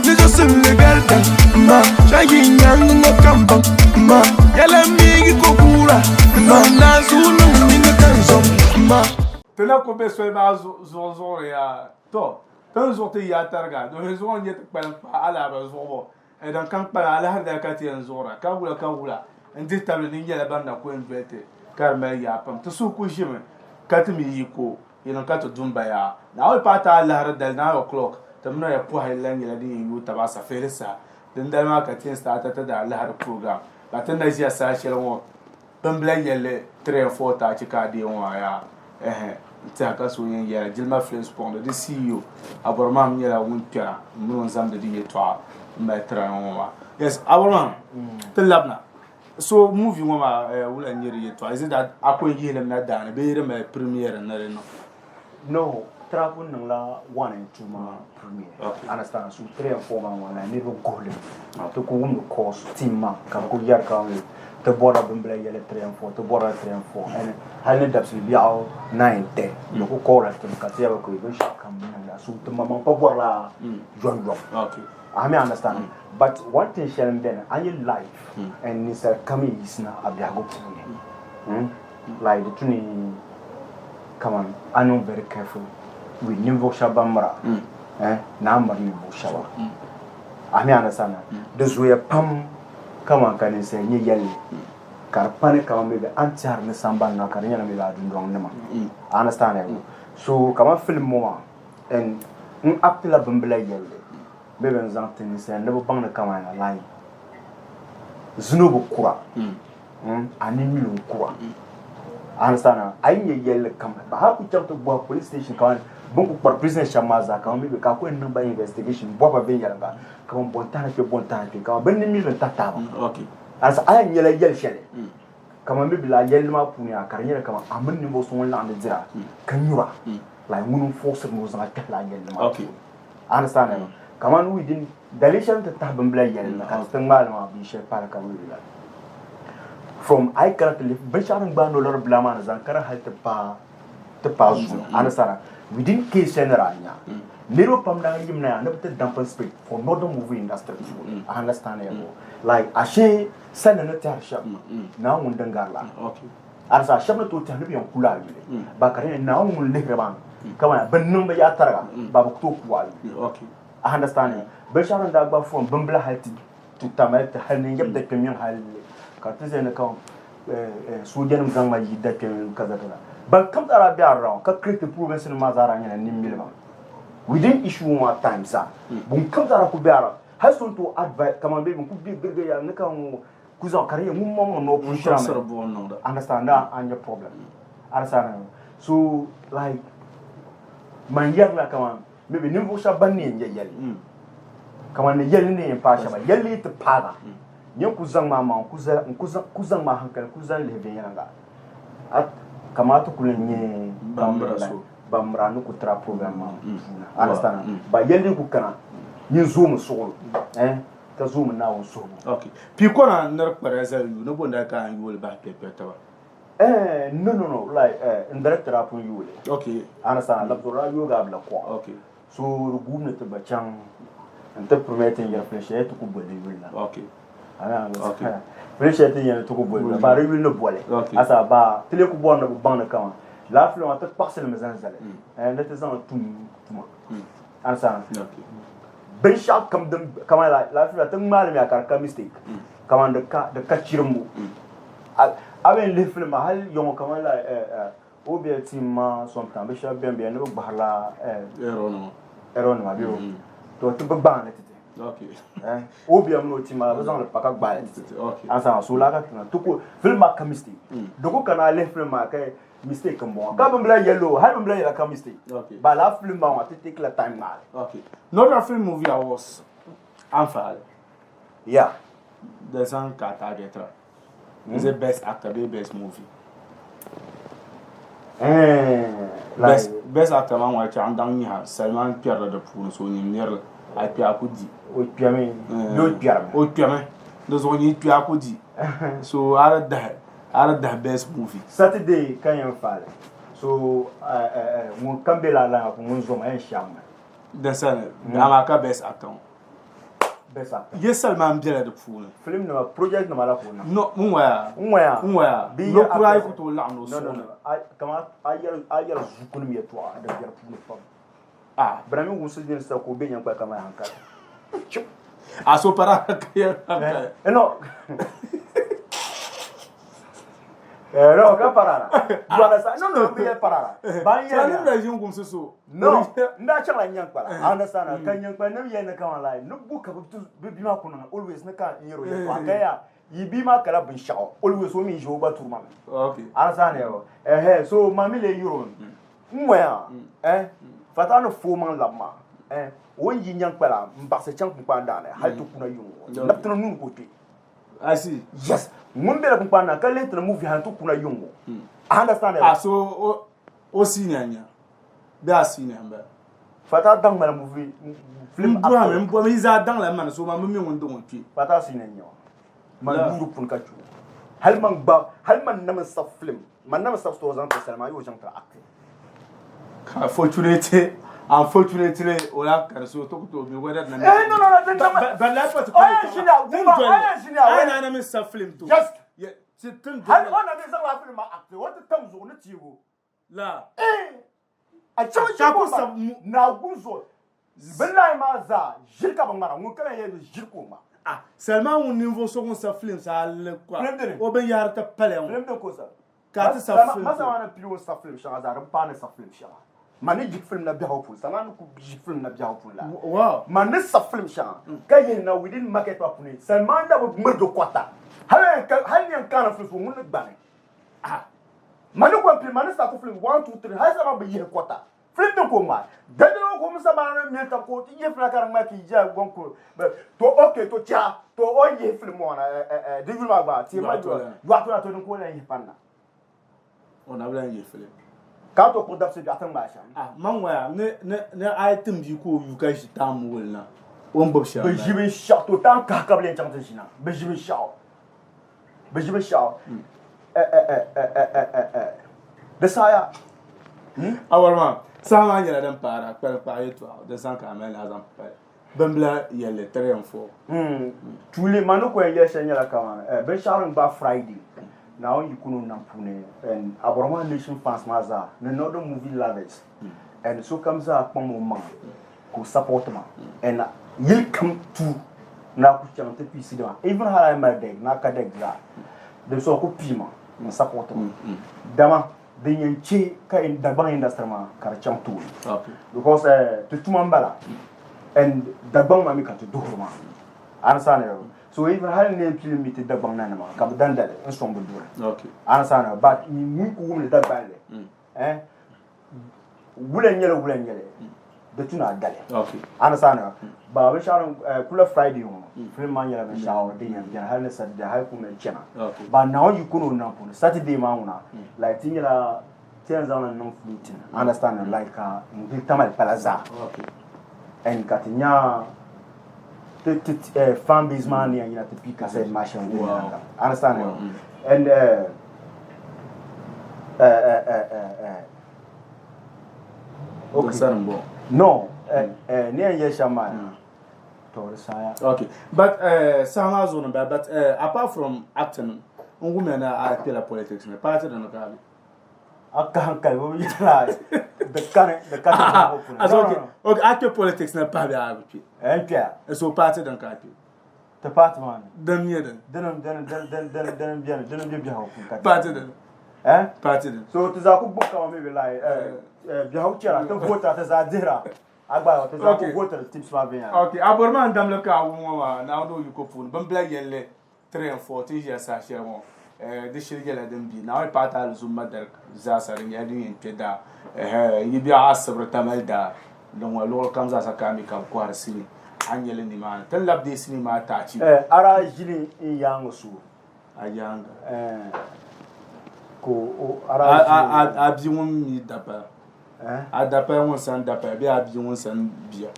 ni zuɣusimli garidan ma shɛyi nyaŋ ŋɔ ka m baŋ ma yɛla miigi ko guura ma naanzuu niŋ nini ka n zom ma.
Ti na ku be soli maa zuɣu zuɣuri yaa. Tɔ! Ti ni zuɣu ti yaa tariga, domin zuɣu n-nyɛ ti kpalim kpahi alaaba zuɣubu. Din kam kpalim alahiri dali ka ti yɛn zuɣura, ka wula ka wula n-dihi tabili ni nyɛla ban na ku yɛn doli ti ka di mali yaa pam. Ti suhu ku ʒimi ka ti mi yi ko yɛliŋ ka ti du m-ba yaa. Naawuni paai ti alahiri dali 9 o'clock, ti mi noya pɔhi lan nyɛla din yɛn yooi taba asafihili saha. Dindali maa ka ti yɛn start ti daa alahiri program. Ka ti ni na ʒiya saha shɛli ŋɔ Bimbila yɛlli 3 and 4 taachi ka a deei ŋɔ maa yaa ɛhɛ n tiɛha ka so yɛn yɛla jilima films kɔŋdi di CEO Abɔrmaham nyɛla ŋun kpɛra m mini o n-zamdi di yɛltɔɣa m mali tira na ŋɔ maa yes Abɔrmaham ti labina so movie ŋɔ maa eh, wula n-nyɛ di yɛltɔɣa is it that a ko n-yihi li mi na daani bee di mali premiere ni di niŋ?
No. trap niŋla 1 and 2 maa premiere. Understand? So 3 and 4 maa ŋɔ like niriba guhili ti ku wumdi calls team maa ka bɛ ku yɛri ka ti bɔrila bimbila yɛli 3 and 4 ti bɔrila 3 and 4 and hali ni dabisili biɛɣu 9 10 bɛ ku callila ti mi ka ti yɛli ba ka binshɛɣu kam niŋda so ti maŋmaŋ pa bɔrila yomyom. A mi understand? But one thing shɛli m-beni a yi life and ninsali kam yi yiɣisina a biɛhigu puuni like di tu ni kaman a niŋ very careful with ninvuɣ shɛba ban mira eh ni a miri ninvuɣ shɛba. A mi understand? Di zooya pam kaman ka ninsali nyɛ yɛlli ka di pa ni kaman maybe a ni tɛhiri ni sambani na ka di nyɛla maybe a dundɔŋ nima. A understand? So kaman film ŋɔ maa and n act la bimbila yɛlli maybe n zaŋ ti ninsali ni bi baŋ ni kaman like zino bi kura a ni mili n kura. Understand? A yi nyɛ yɛlli kam ba hali ku chaŋ ti bɔhi police station kaman bɛ ni ku kpari prisoner shɛba maa zaa kaman maybe ka a ku yɛn niŋ ba investigation bɔhi ba viɛnyɛliŋga kaman bɔ n-tahi na kpe bɔ n-tahi na kpe kaman bɛ ni mili n-tahi tahi ba. Understand? A yɛn nyɛla yɛl shɛli kaman maybe lala yɛlli maa puuni a ka di nyɛla kaman a mini ninvuɣ so ŋun laɣindi dira ka nyura like ŋuni n-forciri ni o zaŋ a kpɛhi lala yɛlli maa puuni. Understand? Kaman within daliri shɛli ni ti tahi bimbila yɛlli na ka ti ti ŋmaali maa binshɛli pahili ka bɛ la from a yi kana ti lihi binshɛɣu din gbaai nolori bila maa ni zaŋ kana hali ti paai ti paai zuɣu understand within case shɛli ni daa nya niriba pam daa yimina yaa ni bɛ ti dumping spirit for northern movie industry puuni I understand ya like ashe sali ni tɛhiri shɛm Naawuni ŋun din gari la understand shɛba ni tooi tɛhi ni bɛ yɛn kula a yuli ba ka di nyɛ Naawuni ŋun lihiri ba mi kamani bɛ niŋ bɛ yaɣa tariga ba bɛ ku tooi ku a yuli I understand binshɛɣu din daa gba from bimbila hali ti ti tamali ti hali ni yab dakpɛm mini hali ka ti zali ni ka soojanim zaŋ ma yi dakpɛm kaza kaza ban kam zaa daa be around ka create province nim maa zaa daa nyɛla nimmilima within issue maa time zaa bun kam zaa daa ku be around hali so n tooi advice kaman maybe n ku be girigi ya ni ka ku zaŋ ka di nyɛ ŋun maŋmaŋ ni o pushira mi understand na a nyɛ problem understand so like man yɛrila kaman Maybe ninvuɣ shɛba ban ni yɛn nyɛ yɛlli kaman ni yɛlli ni yɛn paai shɛba, yɛlli yi ti paai ba, nyɛ n ku zaŋ ma maŋ n ku zaŋ ma hankali ku zaŋ lihi viɛnyɛliŋga kaman a ti kuli nyɛ ban mira ni ku tira program maa puuni. Understand? Ba yɛlli yi ku kana, nyin zoomi suɣulo ka zoomi Naawuni suhibu.
Okay. Piikɔna ni di kpariya zali yuuni bo n-daa ka a ni yooli bahi kpɛrikpɛri taba?
Eh, no, no, no, like, eh, n director daa pun yooli.
Okay.
Understand? La daa yoogi a bila kuɣa.
Okay.
So di guum ni ti gba chaŋ n ti premiere ti ni yɛri film shɛli ti ku boli di yuli la.
Okay.
Okay. Film shɛli ti ni yɛri ti ku boli la, ba di yuli ni boli.
Okay.
Asa ba ti lee ku bɔri ni bi baŋ ni kaman lala film maa ti kpaɣisi li mi zaŋ zali. Eh, ni ti zaŋ li tum tuma. Understand?
Okay.
Binshɛɣu kam din kaman lala film maa ti ŋmaali mi a ka di ka mistake. Kaman di ka di ka chirimbu. A bɛ lihi film maa hali yɔŋɔ kaman la o bɛ team maa sometimes bɛ shɛba bɛni bɛ ni bɛ gbahirila error nima bɛ to ti bi gbaai li ti ti o bɛ mini o team maa bɛ zaŋ li pa ka gbaai li ti ti ansa so la ka tiŋa ti ku film maa ka mistake di ku kana a lihi film maa ka mistake n bɔŋɔ ka bimbila yɛllo hali bimbila yɛla ka mistake ba laa film maa ŋɔ ti take la time ŋmaali.
Okay. Northern Film Movie Awards anfaali.
Yeah.
The song ka target ra. Is it best actor be best movie?
Eh, like
best best actor man wa cha andang ni ha Salman kpɛrila di puuni so nyim nirili a kpɛ a ku di.
O kpɛmi ni o kpɛrimi.
O kpɛmi di zuɣu nyi kpɛ a ku di so a di dahi a di dahi best movie.
Saturday ka yɛn faali so ŋun kam be lala maa puuni ŋun zoma yɛn shɛm mi.
Di sani amaa ka best actor ŋɔ.
Best actor.
Ye Salman bela di puuni.
Film nima project nima la ka o niŋ.
No n waya.
N waya.
N waya. Nokura ayi ku tooi laɣim o
No no
suɣuni.
no. A kaman a yɛri a yɛri zukunim yɛltɔɣa din be di puuni pam.
Ah.
Bɛ na mi wumsi nini sa ka o be nyankpali ka mali hankali. Chip.
A so para ka yɛri hankali.
Eh, no. Eh, no, ka parara. You understand? No, no, no, parara. Ban
Sani
yɛri.
bɛ ʒin wumsi so.
No, n daa chaŋla nyankpala. I understand? Ka nyankpala nim yɛli ni kaman like ni bu ka bi bia maa ku niŋ always ni ka n yɛri o yɛltɔɣa ka yaa yi bia maa kala binshɛɣu always o mi ʒi o gba turi ma mi.
Okay.
Understand ya? Ɛhɛ, so ma mi lee yuri o n ŋɔya eh fata ni fo maŋ labi maa eh o ni yi nyankpala n baɣisi chaŋ kpunkpaan daani hali ti kuna yuŋ ŋɔ nabitini nuuni ka o kpe.
I see.
Yes. Ŋun bela kpunkpaan daani ka lihi ti ni movie hali ti kuna yuŋ ŋɔ. I understand ya?
Ah, so o senior nya. Bee a senior n bala?
Fata daŋ mali movie
film. N bɔhimi n bɔhimi yi zaa daŋla mani so man bi mi ŋun daŋ o kpee.
Fata senior n nyɛ o. Man yuuri puni ka chɛ o. Hali man gba hali man na mi sabi film man na mi sabi story zaŋ ti Salima a yi o zaŋ tiri acting.
Unfortunately, unfortunately, o lahi kari so to ku tooi mi whether na
Eh, no, no, no, then
But but life was
Oh, yeah, engineer,
Tin
Wuba,
doli.
oh, yeah, engineer,
Ai
wait.
na na mi sa film to.
Just.
Yeah, ti tin
Hali
doli.
o na mi zaŋ la film maa acting o ti tam zuɣu ni tiigu.
La.
Eh, a chɛ o
Ka ku
ʒi
sab mu-
Naawuni zuɣu bɛ line maa zaa ʒiri ka bɛ ŋmara ŋun kana yɛli ʒiri ka o ŋma.
Ah, Salman ŋun ninvuɣu so ŋun sa film sa li kwa.
Film dini?
O binyahari ti paliya ŋɔ.
Film dini ka o sa?
Ka ti sa film
Masa maa ni pili o sa film shɛŋa zaa di bi paai ni sa film shɛŋa. Man ni yi film na biɛhigu puuni, Salman ni ku yi film na biɛhigu puuni la.
Wow.
Man ni sa film shɛŋa ka yihi na within market maa puuni, Salman na bi mirigi kɔta. Hali hali ni yɛn kaani film so ŋun ni gbani. Ah. Man ni kɔŋ pili, man ni start film 1 2 3 hali Salman bi yihi kɔta. Film din ka o ŋmaai. Dindina o ka o mini Salman ni mili tab ka o ti yihi film ka di ŋmani ka yi ʒiya gɔŋ ko to okay to chɛha to o ni yihi film ŋɔ na di yuli maa gba ti ma yɔɣu to din ka o lahi yihi panna.
O na bi lahi yihi film.
Ka a to kpuɣi dabisi biɛɣu ti ni ŋmaai shɛm.
Ah, man ŋɔya ni ni ni a yi tim bia ka o yu ka ʒi taam wuli na o ni gbubi shɛli
Bɛ ʒi binshɛɣu to taam kahi ka bɛ lee chaŋ ti ʒina. Bɛ ʒi binshɛɣu. Bɛ ʒi binshɛɣu. Di saha ya.
A bɔri maa saha maa nyɛla din paara kpalim kpaɣa yɛltɔɣa din saŋ ka a mali ni a zaŋ pali bimbila yɛlli 3 and 4.
Tuuli man ni ku yɛn yɛli shɛli nyɛla kaman binshɛɣu din gbaai Friday Naawuni yiko ni o nam puuni and Abɔrɔmaa Nation fans maa zaa ni Northern movie lovers and sokam zaa kpaŋm o maŋa ka o support ma and yili kam tu ni a ku chaŋ ti pii CD maa even hali a yi mali deg ni a ka deg zaa din so a ku pii ma n support ma dama din yɛn che ka Dagbaŋ industry maa ka di chaŋ tooni because ti tuma n bala and Dagbaŋ maa mi ka ti duhiri maa understand so even hali ni yɛn pili mi ti Dagbaŋ nanima ka bi dandali n sɔŋ bi duri understand but ŋun ku wumdi Dagbanli eh wula n nyɛli wula n nyɛli di tu ni a dali understand ba binshɛɣu kula Friday ŋɔ film maa nyɛla binshɛɣu din yɛn bɛni hali ni Saturday hali ku mali chana ba Naawuni yiko ni o nam puuni Saturday maa ŋuna like ti nyɛla ti yɛn zaŋli niŋ floating understand like ka n gili Tamale pala zaa and ka ti nya ti ti fan base maa ni yɛn yina ti pii cassette maa shɛm understand and
Okay.
No, ni yɛn yɛli shɛm maa to di saha.
Okay, but saha maa zuɣu ni bala but apart from acting n wumya ni a kpela politics ni party dini ka a be?
A kahi n kali bi yɛla di kani di ka ti bɔŋɔ puuni.
Okay, okay, a kpe politics ni pahi bee a bi kpe?
N kpɛya.
So party dini ka a kpe?
Ti party maa ni.
Din nyɛ din?
Dini dini dini dini dini bɛni dini bɛ biɛhigu puuni ka.
Party dini?
Eh?
Party dini?
So ti zaa ku gbubi kama mi bi lahi biɛhigu chɛra ti vootira ti zaa dihira a gba ti zaa ku vootiri tips maa viɛnyɛla.
Okay, a bɔri maa n damli ka a wum ŋɔ maa Naawuni o yiko puuni bimbila yɛlli 3 and 4 ti ni ʒiya saha shɛli ŋɔ di shili nyɛla din bi Naawuni paai ti alizumma dari zaasa di nyɛla din yɛn kpe daa yi biɛɣu asibiri Tamale daa din ŋɔ luɣili kam zaasa ka a mi ka bɛ kɔhiri sinii a ni nyɛli nimaani ti ni labi deei sinii maa taachi.
A daa ʒili n yaaŋa su.
A yaaŋa.
Ka o a daa ʒili.
A bia ŋun mi dapaya. A dapaya ŋun sani dapaya bee a bia ŋun sani bia?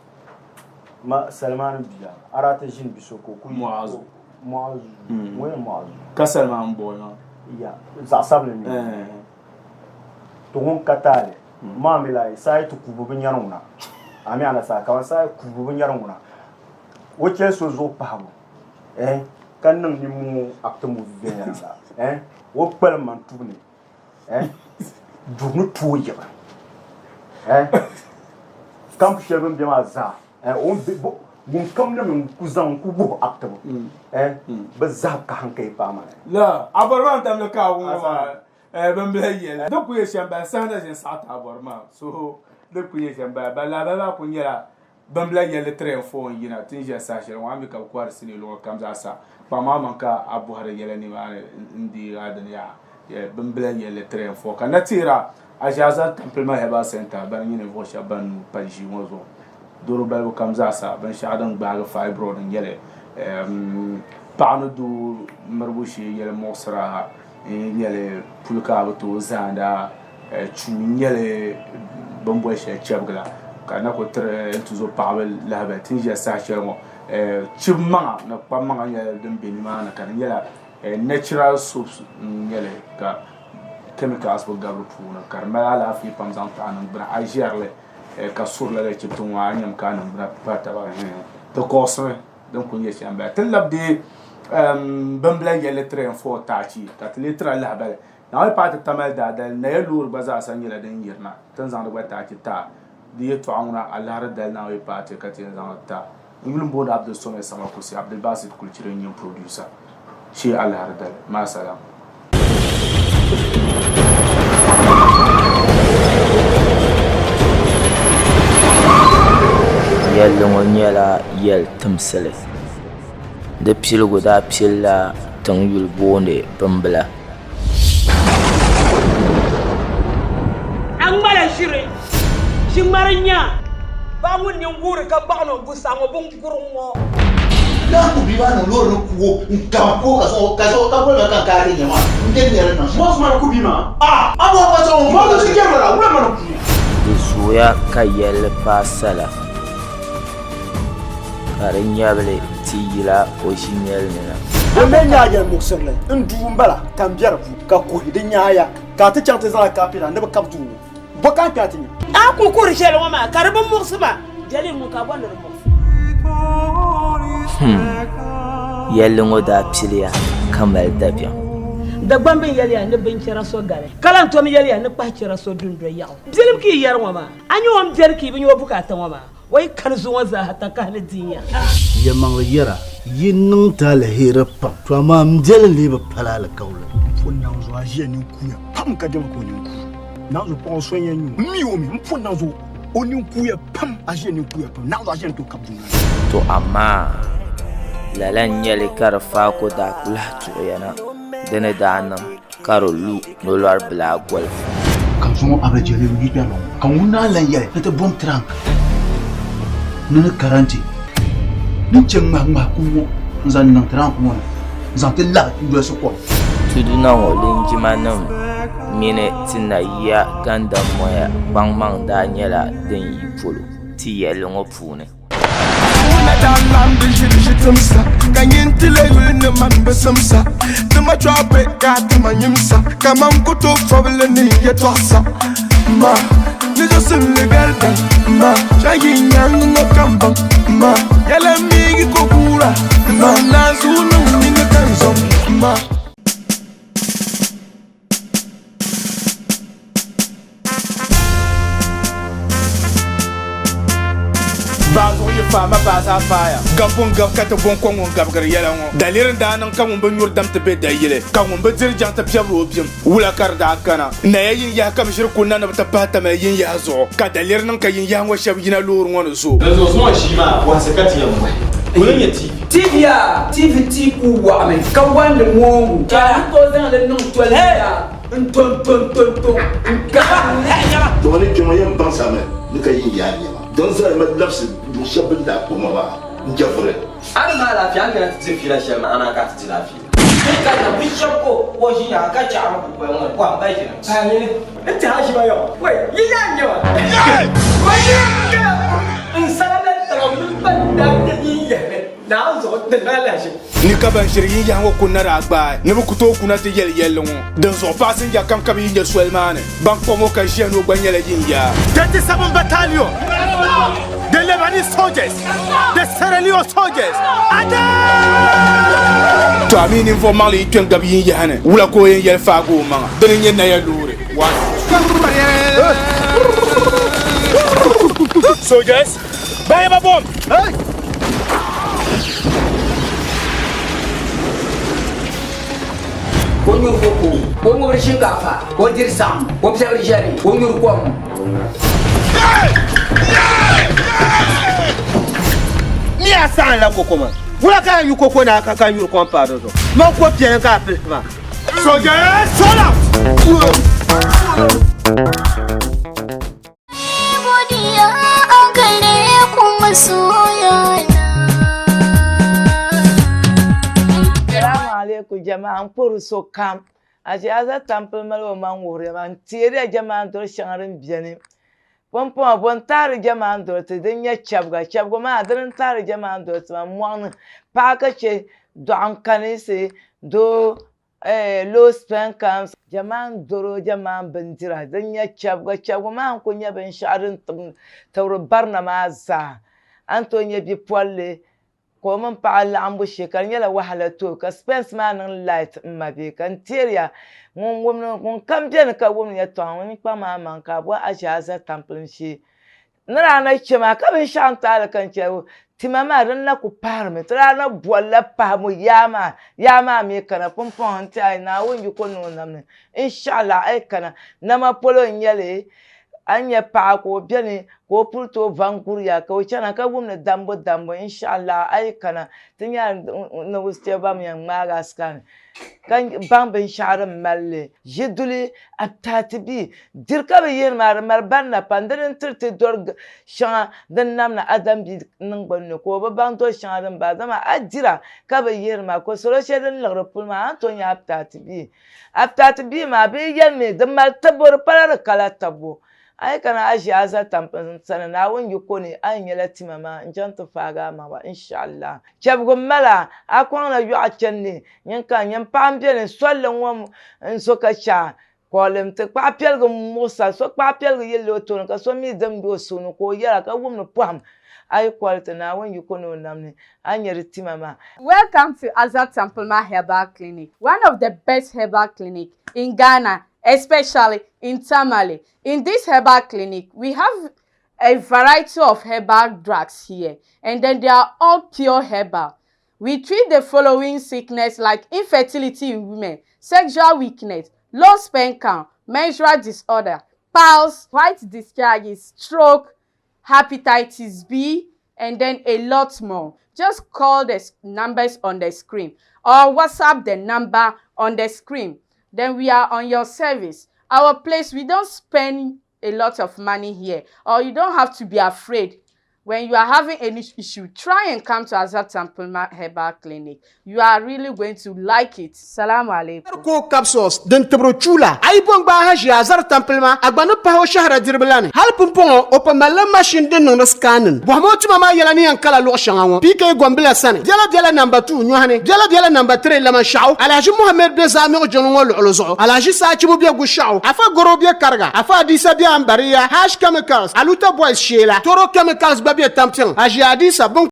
Ma Salimani bia. A daa ti ʒini bi so ka o ku.
Muazu.
Muazu. Ŋun nyɛ Muazu.
Ka Salimani boy maa.
Ya zaɣ sabinli n nyɛ o. To ŋun ka taali maa mi lahi saa yi ti kuubu bi nyari ŋuna a mi ana saa kaman saa yi kuubu bi nyari ŋuna o chɛli so zuɣu pahibu eh ka niŋ nimmoo acting movie viɛnyɛliŋga eh o kpalim man tubu ni eh duri ni tooi yiɣi eh kampu shɛli bini bɛ maa zaa eh o ni bɛ ŋun kam na mi ku zaŋ n ku wuhi actibu eh bi zaa ka hankali paai ma ni.
La a bɔri maa n tamli ka a wum maa Bimbila yɛli, Di ku yɛ shɛm bala, saha na ʒini saɣi ti a bɔri maa. So di ku yɛ shɛm bala. Ba lahabali maa kuli nyɛla bimbila yɛlli 3 and 4 n-yina ti ni ʒiya saha shɛli ŋɔ, a mi ka bɛ kɔhiri sinii luɣili kam zaa sa. Kpaŋ maa maŋ ka a bɔhiri yɛla nimaani n-deegi a dini yaha. Bimbila yɛlli 3 and 4 ka na teera Aʒiaza Tampilima Herbal Centre bana nyɛ ninvuɣ shɛba ban nuu pa ʒii ŋɔ zuɣu. Doro balibu kam zaa sa binshɛɣu din gbaagi fibroid n-nyɛ li. Paɣa ni doo miribu shee yɛli muɣisira. N-nyɛli puli ka a bi tooi zaanda, chuu n-nyɛli bini boli shɛli chɛbigi la ka na kuli tiri n tuzo paɣaba lahabali ti ni ʒiya saha shɛli ŋɔ chibi maŋa ni kpam maŋa nyɛla din bɛ nimaani ka di nyɛla natural soaps n nyɛli ka chemicals bi gabi di puuni ka di mali alaafee pam zaŋ ti a niŋgbuna a ʒiɛrili ka suri lala chibiti ŋɔ a ni nyami ka a niŋgbuna pa taba di koɣasimi din kuli nyɛ shɛm n bala ti ni labi deei binbila yɛlli 3 and 4 taachi ka ti lee tira lahabali Naawuni paai ti Tamale daadali Naya loori gba zaasa nyɛla din yirina ti ni zaŋdi gba taachi ti a. Di yɛtɔɣa ŋuna alahiri dali Naawuni paai ti ka ti yɛn zaŋ li ti a. N yuli m-booni Abdul Somad Samakusi, Abdulbasit Kulichiri n-nyɛ m producer. Shee alahiri dali. Maasalam.
Yɛlli ŋɔ nyɛla yɛl timsili. Di piligu daa pilila tiŋ yuli booni Bimbila.
A ŋmala ʒiri, ʒi ŋmari nya ba ŋun nini guuri ka gbaɣi ni o gu saɣiŋ o binguriŋ ŋɔ.
Naa ku bia maa niŋ loori ni ku o n-kaba ku o ka zaŋ o ka zaŋ o ka boli ma ka n kaai ti nya maa n bɛ ni di niŋ shɛm. Mɔɣisi maa ku bia maa a a bɔhi pa chaŋ o mɔɣisi ti jɛri la wula mana ku o.
Di zooya ka yɛlli paai sala, ka di nyabili ti yila o ʒinɛli ni na.
Din mi nyɛ a yɛlimuɣisirili n duu m-bala ka m be di puuni, ka kuhi di nyaaya ka a ti chaŋ ti zaŋ a kaapɛra ni bɛ kabi duu ŋɔ. Bɔ ka a kpe a ti nya?
A ku kuri shɛli ŋɔ maa ka di bi muɣisi ma, jɛli ŋun ka bɔ ni di muɣisi.
Hmm. Yɛlli ŋɔ daa piliya ka mali dabiɛm.
Dagbamb yɛliya ni binchɛra so gali, ka lan tom yɛliya ni kpahichɛra so dundo yaɣu. Bilim ka yi yɛri ŋɔ maa, a nya o ni beni ka yi bi nya o bukaata ŋɔ maa? O yi kani zuŋɔ zaaha takahi ni di nya.
Yɛlimaŋli yɛra, yi niŋ ti aliheri pam, to amaa m biɛli n-lee bi pali alikauli.
M pun naŋ zuɣu a ʒiya ninkuuya pam ka jɛma ka o nini kuui. Naɣ zuɣu paɣ o so n-yɛn nyu o. M mi o mi, m pun naŋ zuɣu o nini kuuya pam, a ʒiya ninkuuya pam. Naɣ zuɣu a ʒiya ni tooi kabi dunia ni.
To amaa lala n-nyɛ li ka di faako daa ku lahi tuɣiya na di ni daa niŋ ka di lu nolɔri bila goli.
Ka zuŋɔ Abijɛli yi kpɛrila ŋɔ, ka ŋun naa lan yɛli ni ti bom tirank ni ni karanti ni chɛ ŋmahiŋmahi kum ŋɔ n-zaŋ niŋ tirank ŋɔ ni n-zaŋ ti labi n-dolisi kom.
Tuduna ŋɔ linjimanima mini ti nayiya gandammoya kpaŋmaŋ daa nyɛla din yi polo ti yɛlli ŋɔ puuni.
Wuna daa laɣim bi ʒiri ʒi timsa ka nyin ti leei yuli ni man bi simsa ti ma chɔɣu be ka a ti ma nyimsa kaman ku tooi fɔbili ni yɛtɔɣisa ma ni zuɣusimli garidan ma shɛyi nyaŋ ŋɔ ka m baŋ ma yɛla miigi ko guura ma naanzuu niŋ nini ka n zɔm ma.
Baa zuɣu yi faai ma baa zaa faaya. Gabbu n-gabi ka ti bo n-ko ŋun gabigiri yɛla ŋɔ. Daliri n-daa niŋ ka ŋun bi nyuri dam ti be dayili, ka ŋun bi diri jaŋ ti piɛbiri o bim. Wula ka di daa kana? Naya yinyahi ka bɛ ʒiri kunna ni bɛ ti pahi Tamale yinyahi zuɣu, ka daliri niŋ ka yinyahi ŋɔ shɛba yina loori ŋɔ ni zo.
Dinzuɣu zuŋɔ ʒii maa bɔhisi ka ti yɛn bɔhi. Ŋuni n-nyɛ TV? TV yaa, TV ti ku waɣimi ka wandi moongu ka a ni tooi zaŋ li niŋ toli yaa. N to n to n to n to n ka.
Dama ni kpɛma yɛn baŋ sami ni ka yin yaa nɛma din zali ma labisi luɣ shɛli bɛ ni daa kpuɣi ma maa n-jɛvuri.
A ni maali afi, a ni kana ti diri fiila shɛli maa, amaa ka a ti dila fiila. Ti ka na bi shɛb ka o ʒi nyaŋa ka chaɣiri kukoli ŋɔ ni pɔhim ba ʒina. A nini n tiɛha ʒi ba yɔɣu, wei, yi yaa n-nyɛ ma. N sala la tiŋa mini ban daa kpe yin yɛhimi.
Ni ka ban ʒiri yinyahi ŋɔ kunna daa gbaai ni bɛ ku tooi kuna ti yɛli yɛlli ŋɔ. Dinzuɣu paɣasinja kam ka bɛ yi nya soli maa ni, ban kpuɣi ŋɔ ka ʒiya ni o gba nyɛla yinyaa.
37 Battalion, the Lebanese soldiers, the Sierra Leone soldiers, attack!
To a mi ninvuɣ maŋli yi kpe n-gabi yinyahi ni, wula ka o yɛn yɛli faagi o maŋa? Dini n-nyɛ Naya loori. One.
Soldiers, Bahi ba bom! Hey!
Ka o nyuri koko, ka o ŋubiri shinkaafa, ka o diri saɣim, ka o piɛbiri ʒiɛri, ka o nyuri kom.
Ni a saɣim la koko maa, wula ka a nyu koko ni a ka ka nyuri kom paai di zuɣu? Man ko piɛli ka a pilisi maa.
Soldiers, roll out!
Godiya a gare ku masoya na.
Salamu alaikum jama'a n kpori sokam a ʒe a za tampili mali o maŋ wuhiriya maa n teeriya jama'a doli shɛŋa din beni Pumpɔŋɔ bɔ n-tahiri jɛma n-doli ti din nyɛ chɛbiga? Chɛbigu maa dini n-tahiri jɛma n-doli ti maa mɔɣu ni paɣa ka chɛ dɔɣim kaninsi doo low sperm count. Jɛma n-doro jɛma bindira din nyɛ chɛbiga. Chɛbigu maa n-kuli nyɛ binshɛɣu din tibiri barina maa zaa. A ni tooi nya bipɔlli ka o mini paɣa laɣimbu shee ka di nyɛla wahala ti o ka spɛns maa niŋ light m ma bee ka n teeriya ŋun wumdi ŋun kam beni ka wumdi yɛltɔɣa ŋɔ n kpaŋ maa maŋ ka a bɔhi a ʒe a za tampilim shee ni daa na che maa ka binshɛɣu n taali ka n che tima maa din na ku pahirimi ti daa na bolila pahibu yaa maa yaa maa mi kana pumpɔŋɔ n tiɛha Naawuni yiko ni o nam ni inshallah a yi kana nama polo n nyɛli A ni nya paɣa ka o beni ka o puli tooi va n-guriya ka o chana ka wumdi dambu dambu inshallah a yi kana ti nya ni shɛba ban yɛn ŋmaagi a scan ka baŋ binshɛɣu din mali li. Ʒi duli hepatitis B diri ka bɛ yihiri maa di mali barina pam dini n-tiri ti dɔri shɛŋa din namdi Adam bia niŋgbuni ni ka o bi baŋ dɔri shɛŋa din bala dama a dira ka bɛ yihiri maa ka salo shɛli din liɣiri puli maa a ni tooi nya hepatitis B. Hepatitis B maa bɛ yi yɛlimi di mali tibbu di pala di kala tibbu. A yi kana a ʒi a za tampiŋ sani Naawuni yiko ni a yi nyɛla tima maa n-chaŋ ti faagi a maŋ ba inshallah. Chɛbigu m-mali a, a kɔŋla yɔɣu chani ni nyin ka nyin paɣa m-beni solli ŋɔ n-zo ka chɛ a kɔlim ti kpaɣi piɛligu m-muɣis a, so kpaɣi piɛligu yilila o tooni ka so mi dimdi o suhu ni ka o yɛra ka wumdi pɔhim a yi kɔli ti Naawuni yiko ni o nam ni a nya di tima maa.
Welcome to Azad Tampulma Herbal Clinic, one of the best herbal clinic in Ghana, especially in Tamale. In this herbal clinic, we have a variety of herbal drugs here, and then they are all pure herbal. We treat the following sickness like infertility in women, sexual weakness, low sperm count, menstrual disorder, piles, white discharges, stroke, hepatitis B, and then a lot more. Just call the numbers on the screen or WhatsApp the number on the screen. Then we are on your service. Our place, we don't spend a lot of money here, or you don't have to be afraid when you are having any issue, try and come to Azad Tampulma Herbal Clinic. You are really going to like it. Salamu alaikum.
Ko capsules din tibiri chuula a yi bo n-gbaai ha ʒiya a zari tampilima a gba ni pahi o shɛhira diribu la ni. Hali pumpɔŋɔ o pa malila mashini din niŋdi scanning. Bɔhimi o tuma maa yɛla ni yɛn kala luɣ shɛŋa ŋɔ, PK Gombila sani, biɛla biɛla namba 2 nyɔhi ni, biɛla biɛla namba 3 Lamanshɛɣu, Alhaji Mohammed be Zaamiɣu jiŋli ŋɔ luɣili zuɣu, Alhaji Saachibu be Gushɛɣu, Afa Goro be Kariga, Afa Adisa be Ambariya, Hash Chemicals, Aluta Boys Sheela, Toro Chemicals gba be Tampiŋ, Haji Adisa bin.